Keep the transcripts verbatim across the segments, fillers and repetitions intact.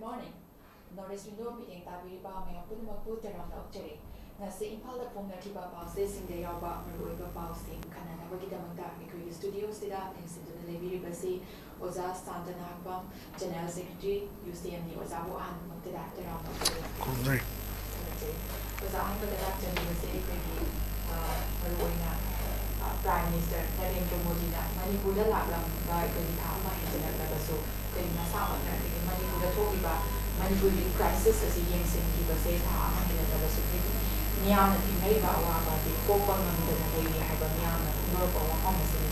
Morning. North East Window ꯃꯤꯠꯌꯦꯡ ꯇꯥꯕꯤꯔꯤꯕ ꯃꯌꯥꯝ ꯄꯨꯝꯅꯃꯛꯄꯨ ꯇꯔꯥꯝꯅ ꯑꯣꯛꯆꯔꯤ꯫ ꯉꯁꯤ ꯏꯝꯐꯥꯜꯗ ꯐꯣꯡꯅꯈꯤꯕ ꯄꯥꯎꯆꯦꯁꯤꯡꯗ ꯌꯥꯎꯕ ꯃꯔꯨꯑꯣꯏꯕ ꯄꯥꯎꯁꯤꯡ ꯈꯟꯅꯅꯕꯒꯤꯗꯃꯛꯇ ꯑꯩꯈꯣꯏꯒꯤ ꯁ꯭ꯇꯨꯗꯤꯑꯣꯁꯤꯗ ꯂꯦꯡꯁꯤꯟꯗꯨꯅ ꯂꯩꯕꯤꯔꯤꯕꯁꯤ ꯑꯣꯖꯥ ꯁꯥꯟꯇꯅ ꯍꯥꯛꯄꯝ, General Secretary, UCM ꯅꯤ꯫ ꯑꯣꯖꯥꯕꯨ ꯑꯍꯥꯟꯕꯃꯛꯇꯗ ꯇꯔꯥꯝꯅ ꯑꯣꯛꯆꯔꯤ꯫ ꯈꯨꯔꯨꯝꯖꯔꯤ꯫ ꯈꯨꯔꯨꯝꯖꯔꯤ꯫ ꯑꯣꯖꯥ, ꯑꯍꯥꯟꯕꯗ ꯂꯥꯛꯆꯅꯤꯡꯕꯁꯦ ꯑꯩꯈꯣꯏꯒꯤ, ꯑ, ꯃꯔꯨꯑꯣꯏꯅ, ꯑ, Prime Minister ꯅꯔꯦꯟꯗ꯭ꯔ ꯃꯣꯗꯤꯅ ꯃꯅꯤꯄꯨꯔꯗ ꯂꯥꯛꯂꯝꯕ ꯑꯩꯈꯣꯏꯒꯤ ꯊꯥ ꯑꯃ ꯍꯦꯟꯖꯤꯜꯂꯛꯂꯕꯁꯨ, ꯑꯩꯈꯣꯏꯒꯤ ꯃꯁꯥꯃꯛꯅ ꯑꯩꯈꯣꯏꯒꯤ ꯃꯅꯤꯄꯨꯔꯗ ꯊꯣꯛꯂꯤꯕ ꯃꯅꯤꯄꯨꯔꯒꯤ crisis ꯑꯁꯤ ꯌꯦꯡꯁꯤꯟꯈꯤꯕꯁꯦ ꯊꯥ ꯑꯃ ꯍꯦꯜꯂꯛꯂꯕꯁꯨ, ꯑꯩꯈꯣꯏꯒꯤ ꯃꯤꯌꯥꯝꯅ ꯊꯦꯡꯅꯔꯤꯕ ꯑꯋꯥꯕ ꯑꯁꯤ ꯀꯣꯛꯄ ꯉꯝꯗꯅ ꯂꯩꯔꯤ ꯍꯥꯏꯕ ꯃꯤꯌꯥꯝꯅ ꯐꯣꯡꯗꯣꯔꯛꯄ ꯋꯥꯐꯝ ꯑꯁꯤꯅꯤ꯫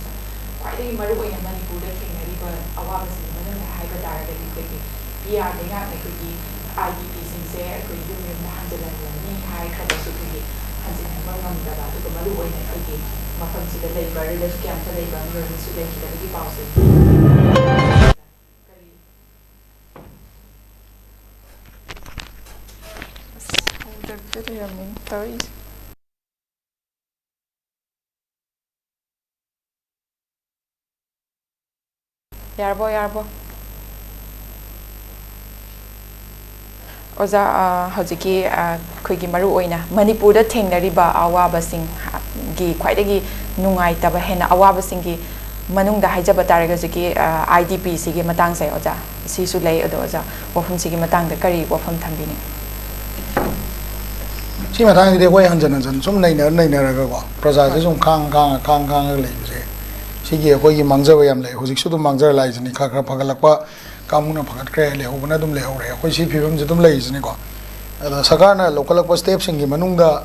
ꯈ꯭ꯋꯥꯏꯗꯒꯤ ꯃꯔꯨꯑꯣꯏꯅ ꯃꯅꯤꯄꯨꯔꯗ ꯊꯦꯡꯅꯔꯤꯕ ꯑꯋꯥꯕꯁꯤꯡꯒꯤ ꯃꯅꯨꯡꯗ ꯍꯥꯏꯕ ꯇꯥꯔꯒꯗꯤ, ꯑꯩꯈꯣꯏꯒꯤ ꯄꯤ ꯑꯥꯔ ꯂꯩꯉꯥꯛꯅ ꯑꯩꯈꯣꯏꯒꯤ ꯑꯥꯏ ꯗꯤ ꯄꯤꯁꯤꯡꯁꯦ ꯑꯩꯈꯣꯏ ꯌꯨꯝ ꯌꯨꯝꯗ ꯍꯟꯖꯤꯜꯍꯜꯂꯅꯤ ꯍꯥꯏꯈ꯭ꯔꯒꯁꯨ, ꯑꯩꯈꯣꯏꯒꯤ ꯍꯟꯖꯤꯟꯍꯟꯕ ꯉꯝꯗꯕ, ꯑꯗꯨꯒ ꯃꯔꯨꯑꯣꯏꯅ ꯑꯩꯈꯣꯏꯒꯤ ꯃꯐꯝꯁꯤꯗ ꯂꯩꯕ relief campꯇ ꯂꯩꯕ ꯃꯤꯑꯣꯏ ꯑꯃꯁꯨ ꯂꯩꯈꯤꯗꯕꯒꯤ ꯄꯥꯎꯁꯦ꯫ ꯀꯔꯤ ꯍꯧꯗꯕꯤꯗ ꯂꯩꯔꯝꯃꯦ ꯇꯧꯔꯤꯁꯦ꯫ ꯌꯥꯔꯕꯣ, ꯌꯥꯔꯕꯣ? ꯑꯣꯖꯥ, ꯑ, ꯍꯧꯖꯤꯛꯀꯤ, ꯑ, ꯑꯩꯈꯣꯏꯒꯤ ꯃꯔꯨꯑꯣꯏꯅ ꯃꯅꯤꯄꯨꯔꯗ ꯊꯦꯡꯅꯔꯤꯕ ꯑꯋꯥꯕꯁꯤꯡꯒꯤ ꯈ꯭ꯋꯥꯏꯗꯒꯤ ꯅꯨꯡꯉꯥꯏꯇꯕ, ꯍꯦꯟꯅ ꯑꯋꯥꯕꯁꯤꯡꯒꯤ ꯃꯅꯨꯡꯗ ꯍꯥꯏꯖꯕ ꯇꯥꯔꯒꯗꯤ ꯍꯧꯖꯤꯛꯀꯤ, ꯑ, ꯑꯥꯏ ꯗꯤ ꯄꯤꯁꯤꯒꯤ ꯃꯇꯥꯡꯁꯦ, ꯑꯣꯖꯥ, ꯁꯤꯁꯨ ꯂꯩ꯫ ꯑꯗꯣ ꯑꯣꯖꯥ, ꯋꯥꯐꯝꯁꯤꯒꯤ ꯃꯇꯥꯡꯗ ꯀꯔꯤ ꯋꯥꯐꯝ ꯊꯝꯕꯤꯅꯤꯡ? ꯁꯤ ꯃꯇꯥꯡꯁꯤꯗꯤ ꯑꯩꯈꯣꯏ ꯍꯟꯖꯟ ꯍꯟꯖꯟ ꯁꯨꯝ ꯅꯩꯅꯔ ꯅꯩꯅꯔꯒꯀꯣ, ꯄ꯭ꯔꯖꯥꯁꯦ ꯁꯨꯝ ꯈꯥꯡ ꯈꯥꯡꯉ ꯈꯥꯡ ꯈꯥꯡꯉꯒ ꯂꯩꯕꯁꯦ, ꯁꯤꯒꯤ ꯑꯩꯈꯣꯏꯒꯤ ꯃꯥꯡꯖꯕ ꯌꯥꯝ ꯂꯩ꯫ ꯍꯧꯖꯤꯛꯁꯨ ꯑꯗꯨꯝ ꯃꯥꯡꯖꯔ ꯂꯥꯛꯏꯁꯤꯅꯤ꯫ ꯈꯔ ꯈꯔ ꯐꯒꯠꯂꯛꯄ ꯀꯥꯡꯕꯨꯅ ꯐꯒꯠꯈ꯭ꯔꯦ, ꯂꯩꯍꯧꯕꯅ ꯑꯗꯨꯝ ꯂꯩꯍꯧꯔꯦ꯫ ꯑꯩꯈꯣꯏ ꯁꯤ ꯐꯤꯕꯝꯁꯤ ꯑꯗꯨꯝ ꯂꯩꯔꯤꯁꯤꯅꯤꯀꯣ꯫ ꯑꯗ ꯁꯔꯀꯥꯔꯅ ꯂꯧꯈꯠꯂꯛꯄ ꯁ꯭ꯇꯦꯞꯁꯤꯡꯒꯤ ꯃꯅꯨꯡꯗ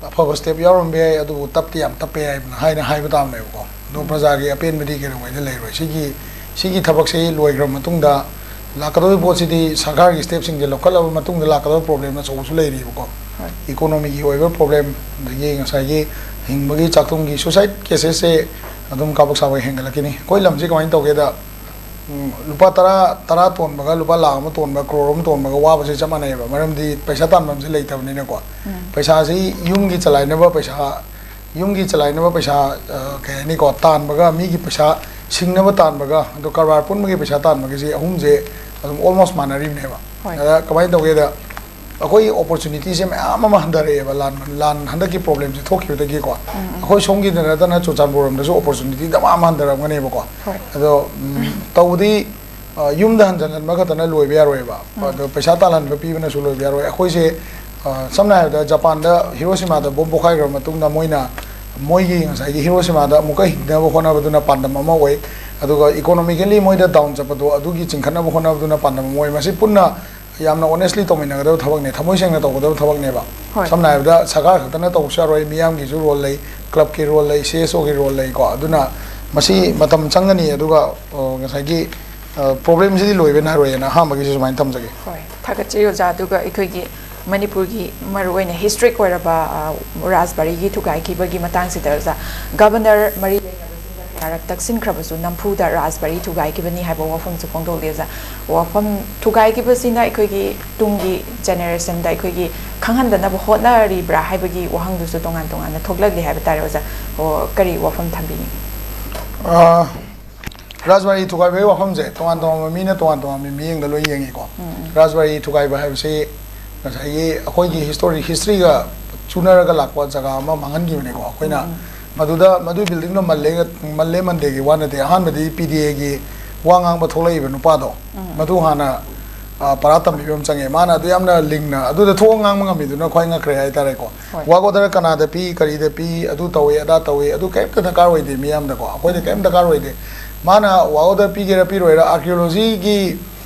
ꯑꯐꯕ ꯁ꯭ꯇꯦꯞ ꯌꯥꯎꯔꯝꯕ ꯌꯥꯏ, ꯑꯗꯨꯕꯨ ꯇꯞꯇꯤ ꯌꯥꯝ ꯇꯞꯄꯦ ꯍꯥꯏꯕꯅ, ꯍꯥꯏꯅ ꯍꯥꯏꯕ ꯇꯥꯕꯅꯦꯕꯀꯣ꯫ ꯑꯗꯣ ꯄ꯭ꯔꯖꯥꯒꯤ ꯑꯄꯦꯟꯕꯗꯤ ꯀꯩꯗꯧꯉꯩꯗ ꯂꯩꯔꯣꯏ꯫ ꯁꯤꯒꯤ, ꯁꯤꯒꯤ ꯊꯕꯛꯁꯤ ꯂꯣꯏꯈ꯭ꯔꯕ ꯃꯇꯨꯡꯗ ꯂꯥꯛꯀꯗꯧꯔꯤꯕ ꯄꯣꯠꯁꯤꯗꯤ ꯁꯔꯀꯥꯔꯒꯤ ꯁ꯭ꯇꯦꯞꯁꯤꯡꯁꯦ ꯂꯧꯈꯠꯂꯕ ꯃꯇꯨꯡꯗ ꯂꯥꯛꯀꯗꯧꯕ ꯄ꯭ꯔꯣꯕ꯭ꯂꯦꯝ ꯑꯆꯧꯕꯁꯨ ꯂꯩꯔꯤꯕꯀꯣ꯫ ꯏꯀꯣꯅꯣꯃꯤꯒꯤ ꯑꯣꯏꯕ ꯄ꯭ꯔꯣꯕ꯭ꯂꯦꯝ, ꯑꯗꯒꯤ ꯉꯁꯥꯏꯒꯤ ꯍꯤꯡꯕꯒꯤ ꯆꯥꯛꯊꯨꯝꯒꯤ suicide cases ꯁꯦ ꯑꯗꯨꯝ ꯀꯥꯕꯛ ꯁꯥꯕꯛ ꯍꯦꯟꯒꯠꯂꯛꯈꯤꯅꯤ꯫ ꯑꯩꯈꯣꯏ ꯂꯝꯁꯤ ꯀꯃꯥꯏꯅ ꯇꯧꯒꯦꯗ, ꯎꯝ, ꯂꯨꯄꯥ ꯇꯔꯥ, ꯇꯔꯥ ꯇꯣꯟꯕꯒ ꯂꯨꯄꯥ ꯂꯥꯈ ꯑꯃ ꯇꯣꯟꯕ, ꯀ꯭ꯔꯣꯔ ꯑꯃ ꯇꯣꯟꯕꯒ ꯋꯥꯕꯁꯦ ꯆꯞ ꯃꯥꯟꯅꯩꯑꯕ꯫ ꯃꯔꯝꯗꯤ ꯄꯩꯁꯥ ꯇꯥꯟꯐꯝꯁꯦ ꯂꯩꯇꯕꯅꯤꯅꯀꯣ꯫ ꯄꯩꯁꯥꯁꯤ ꯌꯨꯝꯒꯤ ꯆꯂꯥꯏꯅꯕ ꯄꯩꯁꯥ, ꯌꯨꯝꯒꯤ ꯆꯂꯥꯏꯅꯕ ꯄꯩꯁꯥ, ꯑ, ꯀꯩ ꯍꯥꯏꯅꯤꯀꯣ, ꯇꯥꯟꯕꯒ, ꯃꯤꯒꯤ ꯄꯩꯁꯥ ꯁꯤꯡꯅꯕ ꯇꯥꯟꯕꯒ, ꯑꯗꯣ ꯀꯔꯕꯥꯔ ꯄꯨꯟꯕꯒꯤ ꯄꯩꯁꯥ ꯇꯥꯟꯕꯒꯤꯁꯦ ꯑꯍꯨꯝꯁꯦ ꯑꯗꯨꯝ almost ꯃꯥꯟꯅꯔꯤꯕꯅꯦꯕ꯫ ꯍꯣꯏ꯫ ꯑꯗ ꯀꯃꯥꯏꯅ ꯇꯧꯒꯦꯗ, ꯑꯩꯈꯣꯏ opportunityꯁꯦ ꯃꯌꯥꯝ ꯑꯃ ꯍꯟꯊꯔꯛꯑꯦꯕ, ꯂꯥꯟ ꯂꯥꯟ ꯍꯟꯗꯛꯀꯤ problemꯁꯦ ꯊꯣꯛꯈꯤꯕꯗꯒꯤꯀꯣ꯫ ꯑꯩꯈꯣꯏ ꯁꯣꯝꯒꯤꯗ ꯅꯠꯇꯅ ꯆꯨꯔꯆꯥꯟꯄꯨꯔ ꯔꯣꯝꯗꯁꯨ opportunity ꯗꯃꯥ ꯑꯃ ꯍꯟꯊꯔꯛꯑꯝꯒꯅꯦꯕꯀꯣ꯫ ꯍꯣꯏ꯫ ꯑꯗꯣ ꯎꯝ, ꯇꯧꯕꯗꯤ ꯑ, ꯌꯨꯝꯗ ꯍꯟꯖꯟꯍꯟꯕ ꯈꯛꯇꯅ ꯂꯣꯏꯕ ꯌꯥꯔꯣꯏꯕ꯫ ꯑꯗꯣ ꯄꯩꯁꯥ ꯇꯥꯜꯍꯟꯕ ꯄꯤꯕꯅꯁꯨ ꯂꯣꯏꯕ ꯌꯥꯔꯣꯏ꯫ ꯑꯩꯈꯣꯏꯁꯦ ꯑ, ꯁꯝꯅ ꯍꯥꯏꯔꯕꯗ ꯖꯄꯥꯟꯗ ꯍꯤꯔꯣꯁꯤꯃꯥꯗ ꯕꯣꯝ ꯄꯣꯈꯥꯏꯈ꯭ꯔꯕ ꯃꯇꯨꯡꯗ ꯃꯣꯏꯅ ꯃꯣꯏꯒꯤ ꯉꯁꯥꯏꯒꯤ ꯍꯤꯔꯣꯁꯤꯃꯥꯗ ꯑꯃꯨꯛꯀ ꯍꯤꯡꯅꯕ ꯍꯣꯠꯅꯕꯗꯨꯅ ꯄꯥꯟꯗꯝ ꯑꯃ ꯑꯣꯏ꯫ ꯑꯗꯨꯒ economically ꯃꯣꯏꯗ down ꯆꯠꯄꯗꯣ ꯑꯗꯨꯒꯤ ꯆꯤꯡꯈꯠꯅꯕ ꯍꯣꯠꯅꯕꯗꯨꯅ ꯄꯥꯟꯗꯝ ꯑꯃ ꯑꯣꯏ꯫ ꯃꯁꯤ ꯄꯨꯟꯅ ꯌꯥꯝꯅ honestly ꯇꯧꯃꯤꯟꯅꯒꯗꯕ ꯊꯕꯛꯅꯦ, ꯊꯃꯣꯏ ꯁꯦꯡꯅ ꯇꯧꯒꯗꯕ ꯊꯕꯛꯅꯦꯕ꯫ ꯍꯣꯏ꯫ ꯁꯝꯅ ꯍꯥꯏꯔꯕꯗ ꯁꯔꯀꯥꯔ ꯈꯛꯇꯅ ꯇꯧꯕꯁꯨ ꯌꯥꯔꯣꯏ, ꯃꯤꯌꯥꯝꯒꯤꯁꯨ role ꯂꯩ, clubꯀꯤ role ꯂꯩ, CSOꯒꯤ role ꯂꯩꯀꯣ꯫ ꯑꯗꯨꯅ ꯃꯁꯤ ꯃꯇꯝ ꯆꯪꯒꯅꯤ꯫ ꯑꯗꯨꯒ ꯑ, ꯉꯁꯥꯏꯒꯤ problemꯁꯤꯗꯤ ꯂꯣꯏꯕ ꯅꯥꯏꯔꯣꯏꯅ ꯑꯍꯥꯟꯕꯒꯤꯁꯨ ꯁꯨꯃꯥꯏꯅ ꯊꯝꯖꯒꯦ꯫ ꯍꯣꯏ, ꯊꯥꯒꯠꯆꯔꯤ ꯑꯣꯖꯥ꯫ ꯑꯗꯨꯒ ꯑꯩꯈꯣꯏꯒꯤ ꯃꯅꯤꯄꯨꯔꯒꯤ ꯃꯔꯨꯑꯣꯏꯅ historic ꯑꯣꯏꯔꯕ ꯑ, ꯔꯥꯖꯕꯥꯔꯤꯒꯤ ꯊꯨꯒꯥꯏꯈꯤꯕꯒꯤ ꯃꯇꯥꯡꯁꯤꯗ ꯑꯣꯖꯥ, ꯒꯕꯔꯅꯔ ꯃꯔꯤ ꯂꯩꯅꯕꯁꯤꯡꯗ ꯀꯌꯥꯔꯛ ꯇꯛꯁꯤꯟꯈ꯭ꯔꯕꯁꯨ ꯅꯝꯐꯨꯗ ꯔꯥꯖꯕꯥꯔꯤ ꯊꯨꯒꯥꯏꯈꯤꯕꯅꯤ ꯍꯥꯏꯕ ꯋꯥꯐꯝꯁꯨ ꯐꯣꯡꯗꯣꯛꯂꯤ ꯑꯣꯖꯥ꯫ ꯋꯥꯐꯝ ꯊꯨꯒꯥꯏꯈꯤꯕꯁꯤꯅ ꯑꯩꯈꯣꯏꯒꯤ ꯇꯨꯡꯒꯤ generationꯗ ꯑꯩꯈꯣꯏꯒꯤ ꯈꯪꯍꯟꯗꯅꯕ ꯍꯣꯠꯅꯔꯤꯕ꯭ꯔꯥ ꯍꯥꯏꯕꯒꯤ ꯋꯥꯍꯪꯗꯨꯁꯨ ꯇꯣꯉꯥꯟ ꯇꯣꯉꯥꯟꯅ ꯊꯣꯛꯂꯛꯂꯤ ꯍꯥꯏꯕ ꯇꯥꯔꯦ ꯑꯣꯖꯥ꯫ ꯑꯣ, ꯀꯔꯤ ꯋꯥꯐꯝ ꯊꯝꯕꯤꯅꯤꯡꯉꯤ? ꯑ, ꯔꯥꯖꯕꯥꯔꯤ ꯊꯨꯒꯥꯏꯕꯒꯤ ꯋꯥꯐꯝꯁꯦ ꯇꯣꯉꯥꯟ ꯇꯣꯉꯥꯟꯕ ꯃꯤꯅ ꯇꯣꯉꯥꯟ ꯇꯣꯉꯥꯟꯕ ꯃꯤꯠꯌꯦꯡꯗ ꯂꯣꯏ ꯌꯦꯡꯉꯤꯀꯣ꯫ ꯔꯥꯖꯕꯥꯔꯤ ꯊꯨꯒꯥꯏꯕ ꯍꯥꯏꯕꯁꯤ ꯉꯁꯥꯏꯒꯤ ꯑꯩꯈꯣꯏꯒꯤ history, historyꯒ ꯆꯨꯅꯔꯒ ꯂꯥꯛꯄ ꯖꯒꯥ ꯑꯃ ꯃꯥꯡꯍꯟꯈꯤꯕꯅꯤꯀꯣ꯫ ꯑꯩꯈꯣꯏꯅ ꯃꯗꯨꯗ, ꯃꯗꯨꯒꯤ buildingꯗꯣ ꯃꯜꯂꯦ, ꯃꯜꯂꯦ ꯃꯟꯗꯦꯒꯤ ꯋꯥ ꯅꯠꯇꯦ꯫ ꯑꯍꯥꯟꯕꯗꯤ PDAꯒꯤ ꯋꯥ ꯉꯥꯡꯕ ꯊꯣꯛꯂꯛꯏꯕ ꯅꯨꯄꯥꯗꯣ, ꯃꯗꯨ ꯍꯥꯟꯅ ꯑ, ꯄꯔꯥ ꯇꯝꯕꯤꯕ ꯑꯃ ꯆꯪꯉꯦ꯫ ꯃꯥꯅ ꯑꯗꯨ ꯌꯥꯝꯅ ꯂꯤꯡꯅ ꯑꯗꯨꯗ ꯊꯣꯛꯑ ꯉꯥꯡꯕ ꯉꯝꯃꯤꯗꯨꯅ ꯈ꯭ꯋꯥꯏ ꯉꯛꯈ꯭ꯔꯦ ꯍꯥꯏꯇꯥꯔꯦꯀꯣ꯫ ꯍꯣꯏ꯫ Work order ꯀꯅꯥꯗ ꯄꯤ, ꯀꯔꯤꯗ ꯄꯤ, ꯑꯗꯨ ꯇꯧꯋꯤ, ꯑꯗꯥ ꯇꯧꯋꯤ, ꯑꯗꯨ ꯀꯔꯤꯝꯇ ꯗꯔꯀꯥꯔ ꯑꯣꯏꯗꯦ ꯃꯤꯌꯥꯝꯗꯀꯣ꯫ ꯑꯩꯈꯣꯏꯗ ꯀꯔꯤꯝ ꯗꯔꯀꯥꯔ ꯑꯣꯏꯗꯦ꯫ ꯃꯥꯅ work order ꯄꯤꯒꯦꯔꯥ ꯄꯤꯔꯣꯏꯔꯥ, archaeologyꯒꯤ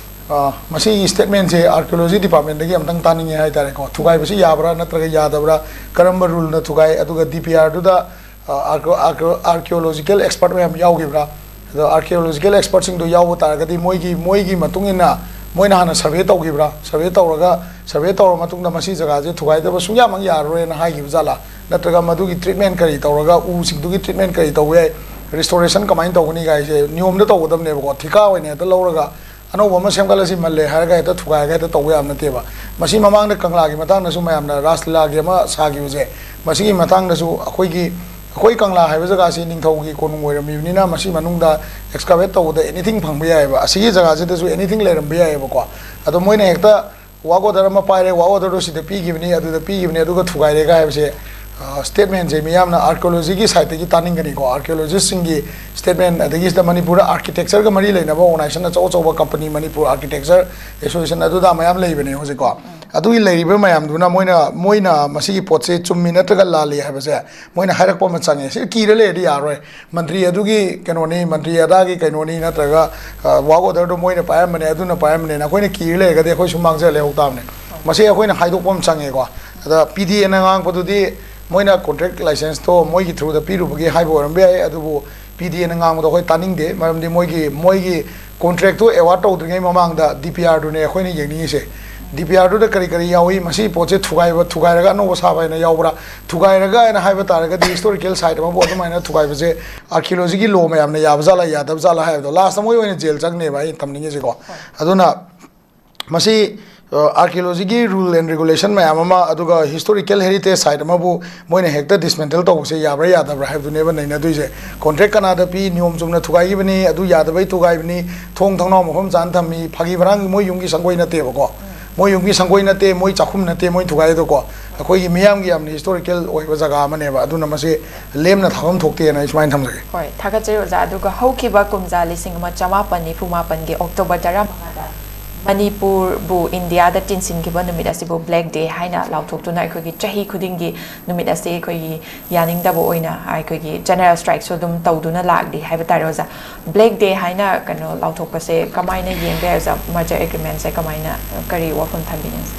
ꯑ, ꯃꯁꯤꯒꯤ statementꯁꯦ archaeology departmentꯗꯒꯤ ꯑꯝꯇꯪ ꯇꯥꯅꯤꯡꯉꯦ ꯍꯥꯏꯇꯥꯔꯦꯀꯣ꯫ ꯊꯨꯒꯥꯏꯕꯁꯤ ꯌꯥꯕ꯭ꯔꯥ ꯅꯠꯇ꯭ꯔꯒ ꯌꯥꯗꯕ꯭ꯔꯥ, ꯀꯔꯝꯕ ruleꯅ ꯊꯨꯒꯥꯏ, ꯑꯗꯨꯒ DPRꯗꯨꯗ ꯑ, archaeo-, archaeo-, archaeological expert ꯃꯌꯥꯝ ꯌꯥꯎꯈꯤꯕ꯭ꯔꯥ? ꯑꯗꯣ archaeological expertꯁꯤꯡꯗꯣ ꯌꯥꯎꯕ ꯇꯥꯔꯒꯗꯤ ꯃꯣꯏꯒꯤ, ꯃꯣꯏꯒꯤ ꯃꯇꯨꯡ ꯏꯟꯅ ꯃꯣꯏꯅ ꯍꯥꯟꯅ survey ꯇꯧꯈꯤꯕ꯭ꯔꯥ? Survey ꯇꯧꯔꯒ, survey ꯇꯧꯔ ꯃꯇꯨꯡꯗ ꯃꯁꯤ ꯖꯒꯥꯁꯦ ꯊꯨꯒꯥꯏꯗꯕ ꯁꯨꯡꯌꯥꯃꯛ ꯌꯥꯔꯔꯣꯏꯅ ꯍꯥꯏꯈꯤꯕ ꯖꯥꯠꯂꯥ? ꯅꯠꯇ꯭ꯔꯒ ꯃꯗꯨꯒꯤ treatment ꯀꯔꯤ ꯇꯧꯔꯒ, ꯎꯁꯤꯡꯗꯨꯒꯤ treatment ꯀꯔꯤ ꯇꯧꯕ ꯌꯥꯏ? Restoration ꯀꯃꯥꯏꯅ ꯇꯧꯒꯅꯤ ꯀꯥꯏꯁꯦ ꯅꯤꯌꯣꯝꯗ ꯇꯧꯒꯗꯕꯅꯦꯕꯀꯣ꯫ ꯊꯤꯀꯥ ꯑꯣꯏꯅ ꯍꯦꯛꯇ ꯂꯧꯔꯒ ꯑꯅꯧꯕ ꯑꯃ ꯁꯦꯝꯒꯠꯂꯁꯤ ꯃꯜꯂꯦ ꯍꯥꯏꯔꯒ ꯍꯦꯛꯇ ꯊꯨꯒꯥꯏꯔꯒ ꯍꯦꯛꯇ ꯇꯧꯕ ꯌꯥꯕ ꯅꯠꯇꯦꯕ꯫ ꯃꯁꯤ ꯃꯃꯥꯡꯗ ꯀꯪꯂꯥꯒꯤ ꯃꯇꯥꯡꯗꯁꯨ ꯃꯌꯥꯝꯅ ꯔꯥꯁ ꯂꯤꯂꯥꯒꯤ ꯑꯃ ꯁꯥꯈꯤꯕꯁꯦ, ꯃꯁꯤꯒꯤ ꯃꯇꯥꯡꯗꯁꯨ ꯑꯩꯈꯣꯏꯒꯤ ꯑꯩꯈꯣꯏ ꯀꯪꯂꯥ ꯍꯥꯏꯕ ꯖꯒꯥꯁꯤ ꯅꯤꯡꯊꯧꯒꯤ ꯀꯣꯅꯨꯡ ꯑꯣꯏꯔꯝꯃꯤꯕꯅꯤꯅ, ꯃꯁꯤ ꯃꯅꯨꯡꯗ excavate ꯇꯧꯕꯗ anything ꯐꯪꯕ ꯌꯥꯏꯑꯕ꯫ ꯑꯁꯤꯒꯤ ꯖꯒꯥꯁꯤꯗꯁꯨ anything ꯂꯩꯔꯝꯕ ꯌꯥꯏꯑꯕꯀꯣ꯫ ꯑꯗꯣ ꯃꯣꯏꯅ ꯍꯦꯛꯇ work order ꯑꯃ ꯄꯥꯏꯔꯦ, work order ꯗꯣ ꯁꯤꯗ ꯄꯤꯈꯤꯕꯅꯤ, ꯑꯗꯨꯗ ꯄꯤꯈꯤꯕꯅꯤ, ꯑꯗꯨꯒ ꯊꯨꯒꯥꯏꯔꯦꯒ ꯍꯥꯏꯕꯁꯦ, statement ꯁꯦ ꯃꯤꯌꯥꯝꯅ archaeology ꯒꯤ side ꯇꯒꯤ ꯇꯥꯅꯤꯡꯒꯅꯤꯀꯣ꯫ Archaeologist ꯁꯤꯡꯒꯤ statement, ꯑꯗꯒꯤ ꯁꯤꯗ ꯃꯅꯤꯄꯨꯔꯗ architecture ꯒ ꯃꯔꯤ ꯂꯩꯅꯕ organization ꯑꯆꯧ ꯑꯆꯧꯕ company, Manipur Architecture Association, ꯑꯗꯨꯗ ꯃꯌꯥꯝ ꯂꯩꯕꯅꯦ ꯍꯧꯖꯤꯛꯀꯣ꯫ ꯑꯗꯨꯒꯤ ꯂꯩꯔꯤꯕ ꯃꯌꯥꯝꯗꯨꯅ ꯃꯣꯏꯅ, ꯃꯣꯏꯅ ꯃꯁꯤꯒꯤ ꯄꯣꯠꯁꯦ ꯆꯨꯝꯃꯤ ꯅꯠꯇ꯭ꯔꯒ ꯂꯥꯜꯂꯤ ꯍꯥꯏꯕꯁꯦ ꯃꯣꯏꯅ ꯍꯥꯏꯔꯛꯄ ꯑꯃ ꯆꯪꯉꯦ꯫ ꯁꯤ ꯀꯤꯔ ꯂꯩꯔꯗꯤ ꯌꯥꯔꯣꯏ꯫ ꯃꯟꯇ꯭ꯔꯤ ꯑꯗꯨꯒꯤ ꯀꯩꯅꯣꯅꯤ, ꯃꯟꯇ꯭ꯔꯤ ꯑꯗꯥꯒꯤ ꯀꯩꯅꯣꯅꯤ, ꯅꯠꯇ꯭ꯔꯒ, ꯑ, work order ꯗꯣ ꯃꯣꯏꯅ ꯄꯥꯏꯔꯝꯕꯅꯦ, ꯑꯗꯨꯅ ꯄꯥꯏꯔꯝꯕꯅꯦꯅ ꯑꯩꯈꯣꯏꯅ ꯀꯤꯔ ꯂꯩꯔꯒꯗꯤ ꯑꯩꯈꯣꯏꯁꯨ ꯃꯥꯡꯖ ꯂꯩꯍꯧ ꯇꯥꯕꯅꯦ꯫ ꯃꯁꯤ ꯑꯩꯈꯣꯏꯅ ꯍꯥꯏꯗꯣꯛꯄ ꯑꯃ ꯆꯪꯉꯦꯀꯣ꯫ ꯑꯗ P D A ꯅ ꯉꯥꯡꯕꯗꯨꯗꯤ ꯃꯣꯏꯅ contract license ꯇꯣ ꯃꯣꯏꯒꯤ through ꯗ ꯄꯤꯔꯨꯕꯒꯤ ꯍꯥꯏꯕ ꯑꯣꯏꯔꯝꯕ ꯌꯥꯏ, ꯑꯗꯨꯕꯨ P D A ꯅ ꯉꯥꯡꯕꯗꯣ ꯑꯩꯈꯣꯏ ꯇꯥꯅꯤꯡꯗꯦ꯫ ꯃꯔꯝꯗꯤ ꯃꯣꯏꯒꯤ, ꯃꯣꯏꯒꯤ contract ꯇꯣ award ꯇꯧꯗ꯭ꯔꯤꯉꯩ ꯃꯃꯥꯡꯗ D P R ꯗꯨꯅꯦ ꯑꯩꯈꯣꯏꯅ ꯌꯦꯡꯅꯤꯡꯉꯤꯁꯦ꯫ D P R ꯗꯨꯗ ꯀꯔꯤ ꯀꯔꯤ ꯌꯥꯎꯏ, ꯃꯁꯤ ꯄꯣꯠꯁꯦ ꯊꯨꯒꯥꯏꯕ, ꯊꯨꯒꯥꯏꯔꯒ ꯑꯅꯧꯕ ꯁꯥꯕ ꯍꯥꯏꯅ ꯌꯥꯎꯕ꯭ꯔꯥ? ꯊꯨꯒꯥꯏꯔꯒ ꯍꯥꯏꯅ ꯍꯥꯏꯕ ꯇꯥꯔꯒꯗꯤ historical site ꯑꯃꯕꯨ ꯑꯗꯨꯃꯥꯏꯅ ꯊꯨꯒꯥꯏꯕꯁꯦ archaeology ꯒꯤ law ꯃꯌꯥꯝꯅ ꯌꯥꯕ ꯖꯥꯠꯂꯥ, ꯌꯥꯗꯕ ꯖꯥꯠꯂꯥ ꯍꯥꯏꯕꯗꯣ last ꯇ ꯃꯣꯏ ꯑꯣꯏꯅ ꯖꯦꯜ ꯆꯪꯅꯦꯕ ꯑꯩꯅ ꯇꯝꯅꯤꯡꯉꯤꯁꯦꯀꯣ꯫ ꯑꯗꯨꯅ ꯃꯁꯤ, ꯑ, archaeology ꯒꯤ rule and regulation ꯃꯌꯥꯝ ꯑꯃ, ꯑꯗꯨꯒ historical heritage site ꯑꯃꯕꯨ ꯃꯣꯏꯅ ꯍꯦꯛꯇ dismantle ꯇꯧꯕꯁꯦ ꯌꯥꯕ꯭ꯔꯥ ꯌꯥꯗꯕ꯭ꯔꯥ ꯍꯥꯏꯕꯗꯨꯅꯦꯕ ꯅꯩꯅꯗꯣꯏꯁꯦ꯫ Contract ꯀꯅꯥꯗ ꯄꯤ, ꯅꯤꯌꯣꯝ ꯆꯨꯝꯅ ꯊꯨꯒꯥꯏꯈꯤꯕꯅꯤ, ꯑꯗꯨ ꯌꯥꯗꯕꯩ ꯊꯨꯒꯥꯏꯕꯅꯤ, ꯊꯣꯡ ꯊꯣꯡꯅꯥꯎ ꯃꯐꯝ ꯆꯥꯅ ꯊꯝꯃꯤ, ꯐꯥꯒꯤ ꯐꯔꯥꯡꯒꯤ ꯃꯣꯏ ꯌꯨꯝꯒꯤ ꯁꯪꯒꯣꯏ ꯅꯠꯇꯦꯕꯀꯣ꯫ ꯃꯣꯏ ꯌꯨꯝꯒꯤ ꯁꯪꯒꯣꯏ ꯅꯠꯇꯦ, ꯃꯣꯏ ꯆꯥꯛꯈꯨꯝ ꯅꯠꯇꯦ, ꯃꯣꯏ ꯊꯨꯒꯥꯏꯗꯣꯀꯣ꯫ ꯑꯩꯈꯣꯏꯒꯤ ꯃꯤꯌꯥꯝꯒꯤ ꯌꯥꯝꯅ historical ꯑꯣꯏꯕ ꯖꯒꯥ ꯑꯃꯅꯦꯕ꯫ ꯑꯗꯨꯅ ꯃꯁꯤ ꯂꯦꯝꯅ ꯊꯥꯐꯝ ꯊꯣꯛꯇꯦꯅ ꯑꯩ ꯁꯨꯃꯥꯏꯅ ꯊꯝꯖꯒꯦ꯫ ꯍꯣꯏ, ꯊꯥꯒꯠꯆꯔꯤ ꯑꯣꯖꯥ꯫ ꯑꯗꯨꯒ ꯍꯧꯈꯤꯕ ꯀꯨꯝꯖꯥ ꯂꯤꯁꯤꯡ ꯑꯃ ꯆꯃꯥꯄꯟ ꯅꯤꯐꯨ ꯃꯥꯄꯟꯒꯤ October ꯇꯔꯥꯃꯉꯥꯗ ꯃꯅꯤꯄꯨꯔꯕꯨ ꯏꯟꯗꯤꯌꯥꯗ ꯇꯤꯟꯁꯤꯟꯈꯤꯕ ꯅꯨꯃꯤꯠ ꯑꯁꯤꯕꯨ Black Day ꯍꯥꯏꯅ ꯂꯥꯎꯊꯣꯛꯇꯨꯅ ꯑꯩꯈꯣꯏꯒꯤ ꯆꯍꯤ ꯈꯨꯗꯤꯡꯒꯤ ꯅꯨꯃꯤꯠ ꯑꯁꯤ ꯑꯩꯈꯣꯏꯒꯤ ꯌꯥꯅꯤꯡꯗꯕ ꯑꯣꯏꯅ ꯑꯩꯈꯣꯏꯒꯤ general strike ꯁꯨ ꯑꯗꯨꯝ ꯇꯧꯗꯨꯅ ꯂꯥꯛꯂꯤ ꯍꯥꯏꯕ ꯇꯥꯔꯦ ꯑꯣꯖꯥ꯫ Black Day ꯍꯥꯏꯅ ꯀꯩꯅꯣ ꯂꯥꯎꯊꯣꯛꯄꯁꯦ ꯀꯃꯥꯏꯅ ꯌꯦꯡꯕ ꯌꯥꯏ ꯑꯣꯖꯥ? Merger agreement ꯁꯦ ꯀꯃꯥꯏꯅ, ꯀꯔꯤ ꯋꯥꯐꯝ ꯊꯝꯕꯤꯅꯤꯡꯉꯤ?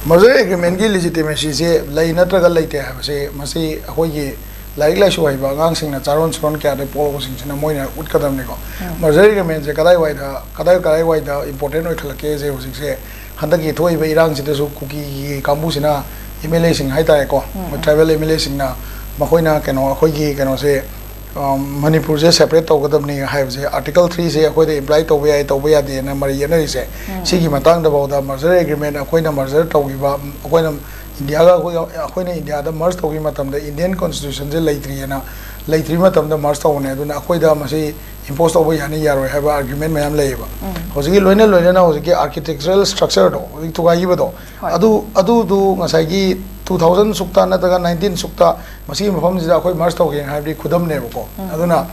Merger agreement ꯀꯤ legitimacy ꯁꯦ ꯂꯩ ꯅꯠꯇ꯭ꯔꯒ ꯂꯩꯇꯦ ꯍꯥꯏꯕꯁꯦ ꯃꯁꯤ ꯑꯩꯈꯣꯏꯒꯤ ꯂꯥꯏꯔꯤꯛ ꯂꯥꯏꯁꯨ ꯍꯩꯕ ꯑꯉꯥꯡꯁꯤꯡꯅ ꯆꯥꯔꯣꯟ ꯁꯨꯔꯣꯟ ꯀꯌꯥꯗꯒꯤ ꯄꯣꯛꯂꯛꯄꯁꯤꯡꯁꯤꯅ ꯃꯣꯏꯅ ꯎꯠꯀꯗꯕꯅꯤꯀꯣ꯫ Merger agreement ꯁꯦ ꯀꯗꯥꯏꯋꯥꯏꯗ, ꯀꯗꯥꯏ, ꯀꯗꯥꯏꯋꯥꯏꯗ important ꯑꯣꯏꯈꯠꯂꯛꯀꯦꯁꯦ ꯍꯧꯖꯤꯛꯁꯦ ꯍꯟꯗꯛꯀꯤ ꯊꯣꯛꯏꯕ ꯏꯔꯥꯡꯁꯤꯗꯁꯨ ꯀꯨꯀꯤꯒꯤ ꯀꯥꯡꯕꯨꯁꯤꯅ M L A ꯁꯤꯡ ꯍꯥꯏꯇꯥꯔꯦꯀꯣ, ꯃꯣꯏ tribal M L A ꯁꯤꯡꯅ ꯃꯈꯣꯏꯅ ꯀꯩꯅꯣ ꯑꯩꯈꯣꯏꯒꯤ ꯀꯩꯅꯣꯁꯦ, ꯑ, ꯃꯅꯤꯄꯨꯔꯁꯦ separate ꯇꯧꯒꯗꯕꯅꯤ ꯍꯥꯏꯕꯁꯦ article three ꯁꯦ ꯑꯩꯈꯣꯏꯗ imply ꯇꯧꯕ ꯌꯥꯏ, ꯇꯧꯕ ꯌꯥꯗꯦꯅ ꯃꯔꯩ ꯌꯦꯠꯅꯔꯤꯁꯦ꯫ ꯁꯤꯒꯤ ꯃꯇꯥꯡꯗꯐꯥꯎꯗ merger agreement ꯑꯩꯈꯣꯏꯅ merger ꯇꯧꯈꯤꯕ, ꯑꯩꯈꯣꯏꯅ ꯏꯟꯗꯤꯌꯥꯒ ꯑꯩꯈꯣꯏ ꯑꯩꯈꯣꯏꯅ ꯏꯟꯗꯤꯌꯥꯗ ꯃꯔꯁ ꯇꯧꯈꯤꯕ ꯃꯇꯝꯗ ꯏꯟꯗꯤꯌꯟ ꯀꯣꯟꯁꯇꯤꯇ꯭ꯌꯨꯁꯟꯁꯦ ꯂꯩꯇ꯭ꯔꯤꯑꯅ, ꯂꯩꯇ꯭ꯔꯤ ꯃꯇꯝꯗ ꯃꯔꯁ ꯇꯧꯕꯅꯦ, ꯑꯗꯨꯅ ꯑꯩꯈꯣꯏꯗ ꯃꯁꯤ ꯏꯝꯄꯣꯁ ꯇꯧꯕ ꯌꯥꯅꯤ ꯌꯥꯔꯣꯏ ꯍꯥꯏꯕ ꯑꯥꯔꯒ꯭ꯌꯨꯃꯦꯟ ꯃꯌꯥꯝ ꯂꯩꯌꯦꯕ꯫ ꯎꯝ꯫ ꯍꯧꯖꯤꯛꯀꯤ ꯂꯣꯏꯅ ꯂꯣꯏꯅꯅ ꯍꯧꯖꯤꯛꯀꯤ ꯑꯥꯔꯀꯤꯇꯦꯛꯆꯔꯦꯜ ꯁ꯭ꯇ꯭ꯔꯛꯆꯔꯗꯣ ꯍꯧꯖꯤꯛ ꯊꯨꯒꯥꯏꯈꯤꯕꯗꯣ, ꯍꯣꯏ꯫ ꯑꯗꯨ ꯑꯗꯨꯗꯨ ꯉꯁꯥꯏꯒꯤ two thousand ꯁꯨꯛꯇ ꯅꯠꯇ꯭ꯔꯒ nineteen ꯁꯨꯛꯇ ꯃꯁꯤꯒꯤ ꯃꯐꯝꯁꯤꯗ ꯑꯩꯈꯣꯏ ꯃꯔꯁ ꯇꯧꯒꯦ ꯍꯥꯏꯕꯗꯤ ꯈꯨꯗꯝꯅꯦꯕꯀꯣ꯫ ꯎꯝ꯫ ꯑꯗꯨꯅ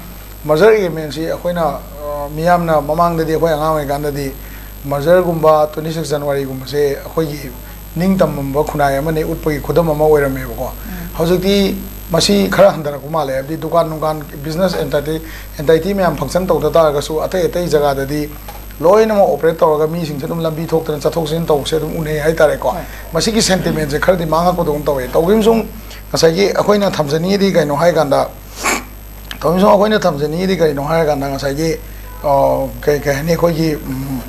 ꯃꯔꯖꯔ ꯑꯦꯒ꯭ꯔꯤꯃꯦꯟꯁꯤ ꯑꯩꯈꯣꯏꯅ, ꯑ, ꯃꯤꯌꯥꯝꯅ ꯃꯃꯥꯡꯗꯗꯤ ꯑꯩꯈꯣꯏ ꯑꯉꯥꯡ ꯑꯣꯏꯔꯤꯀꯥꯟꯗꯗꯤ ꯃꯔꯖꯔꯒꯨꯝꯕ twenty six Januaryꯒꯨꯝꯕꯁꯦ ꯑꯩꯈꯣꯏꯒꯤ ꯅꯤꯡꯇꯝꯕ ꯈꯨꯟꯅꯥꯏ ꯑꯃꯅꯤ ꯎꯠꯄꯒꯤ ꯈꯨꯗꯝ ꯑꯃ ꯑꯣꯏꯔꯝꯃꯦꯕꯀꯣ꯫ ꯎꯝ꯫ ꯍꯧꯖꯤꯛꯇꯤ ꯃꯁꯤ ꯈꯔ ꯍꯟꯊꯔꯛꯄ ꯃꯥꯜꯂꯦ, ꯍꯥꯏꯕꯗꯤ ꯗꯨꯀꯥꯟ ꯅꯨꯡꯀꯥꯟ, ꯕꯤꯖꯤꯅꯦꯁ ꯑꯦꯟꯇꯥꯏꯇꯤ ꯑꯦꯟꯇꯥꯏꯇꯤ ꯃꯌꯥꯝ ꯐꯪꯁꯟ ꯇꯧꯗ ꯇꯥꯔꯒꯁꯨ ꯑꯇꯩ ꯑꯇꯩ ꯖꯒꯥꯗꯗꯤ ꯂꯣꯏꯅꯃꯛ ꯑꯣꯄꯔꯦꯠ ꯇꯧꯔꯒ ꯃꯤꯁꯤꯡꯁꯦ ꯑꯗꯨꯝ ꯂꯝꯕꯤ ꯊꯣꯛꯇꯅ ꯆꯠꯊꯣꯛ ꯆꯠꯁꯤꯟ ꯇꯧꯕꯁꯦ ꯑꯗꯨꯝ ꯎꯅꯩ ꯍꯥꯏꯇꯥꯔꯦꯀꯣ꯫ ꯍꯣꯏ꯫ ꯃꯁꯤꯒꯤ ꯁꯦꯟꯇꯤꯃꯦꯟꯁꯦ ꯈꯔꯗꯤ ꯃꯥꯡꯉꯛꯄꯗꯧꯅ ꯇꯧꯋꯦ꯫ ꯇꯧꯈꯤꯕꯁꯨ ꯉꯁꯥꯏꯒꯤ ꯑꯩꯈꯣꯏꯅ ꯊꯝꯖꯅꯤꯡꯉꯤꯗꯤ ꯀꯩꯅꯣ ꯍꯥꯏꯀꯥꯟꯗ, ꯇꯧꯈꯤꯕꯁꯨ ꯑꯩꯈꯣꯏꯅ ꯊꯝꯖꯅꯤꯡꯉꯤꯗꯤ ꯀꯔꯤꯅꯣ ꯍꯥꯏꯔꯀꯥꯟꯗ ꯉꯁꯥꯏꯒꯤ, ꯑ, ꯀꯩ ꯀꯩ ꯍꯥꯏꯅꯤ, ꯑꯩꯈꯣꯏꯒꯤ, ꯎꯝ,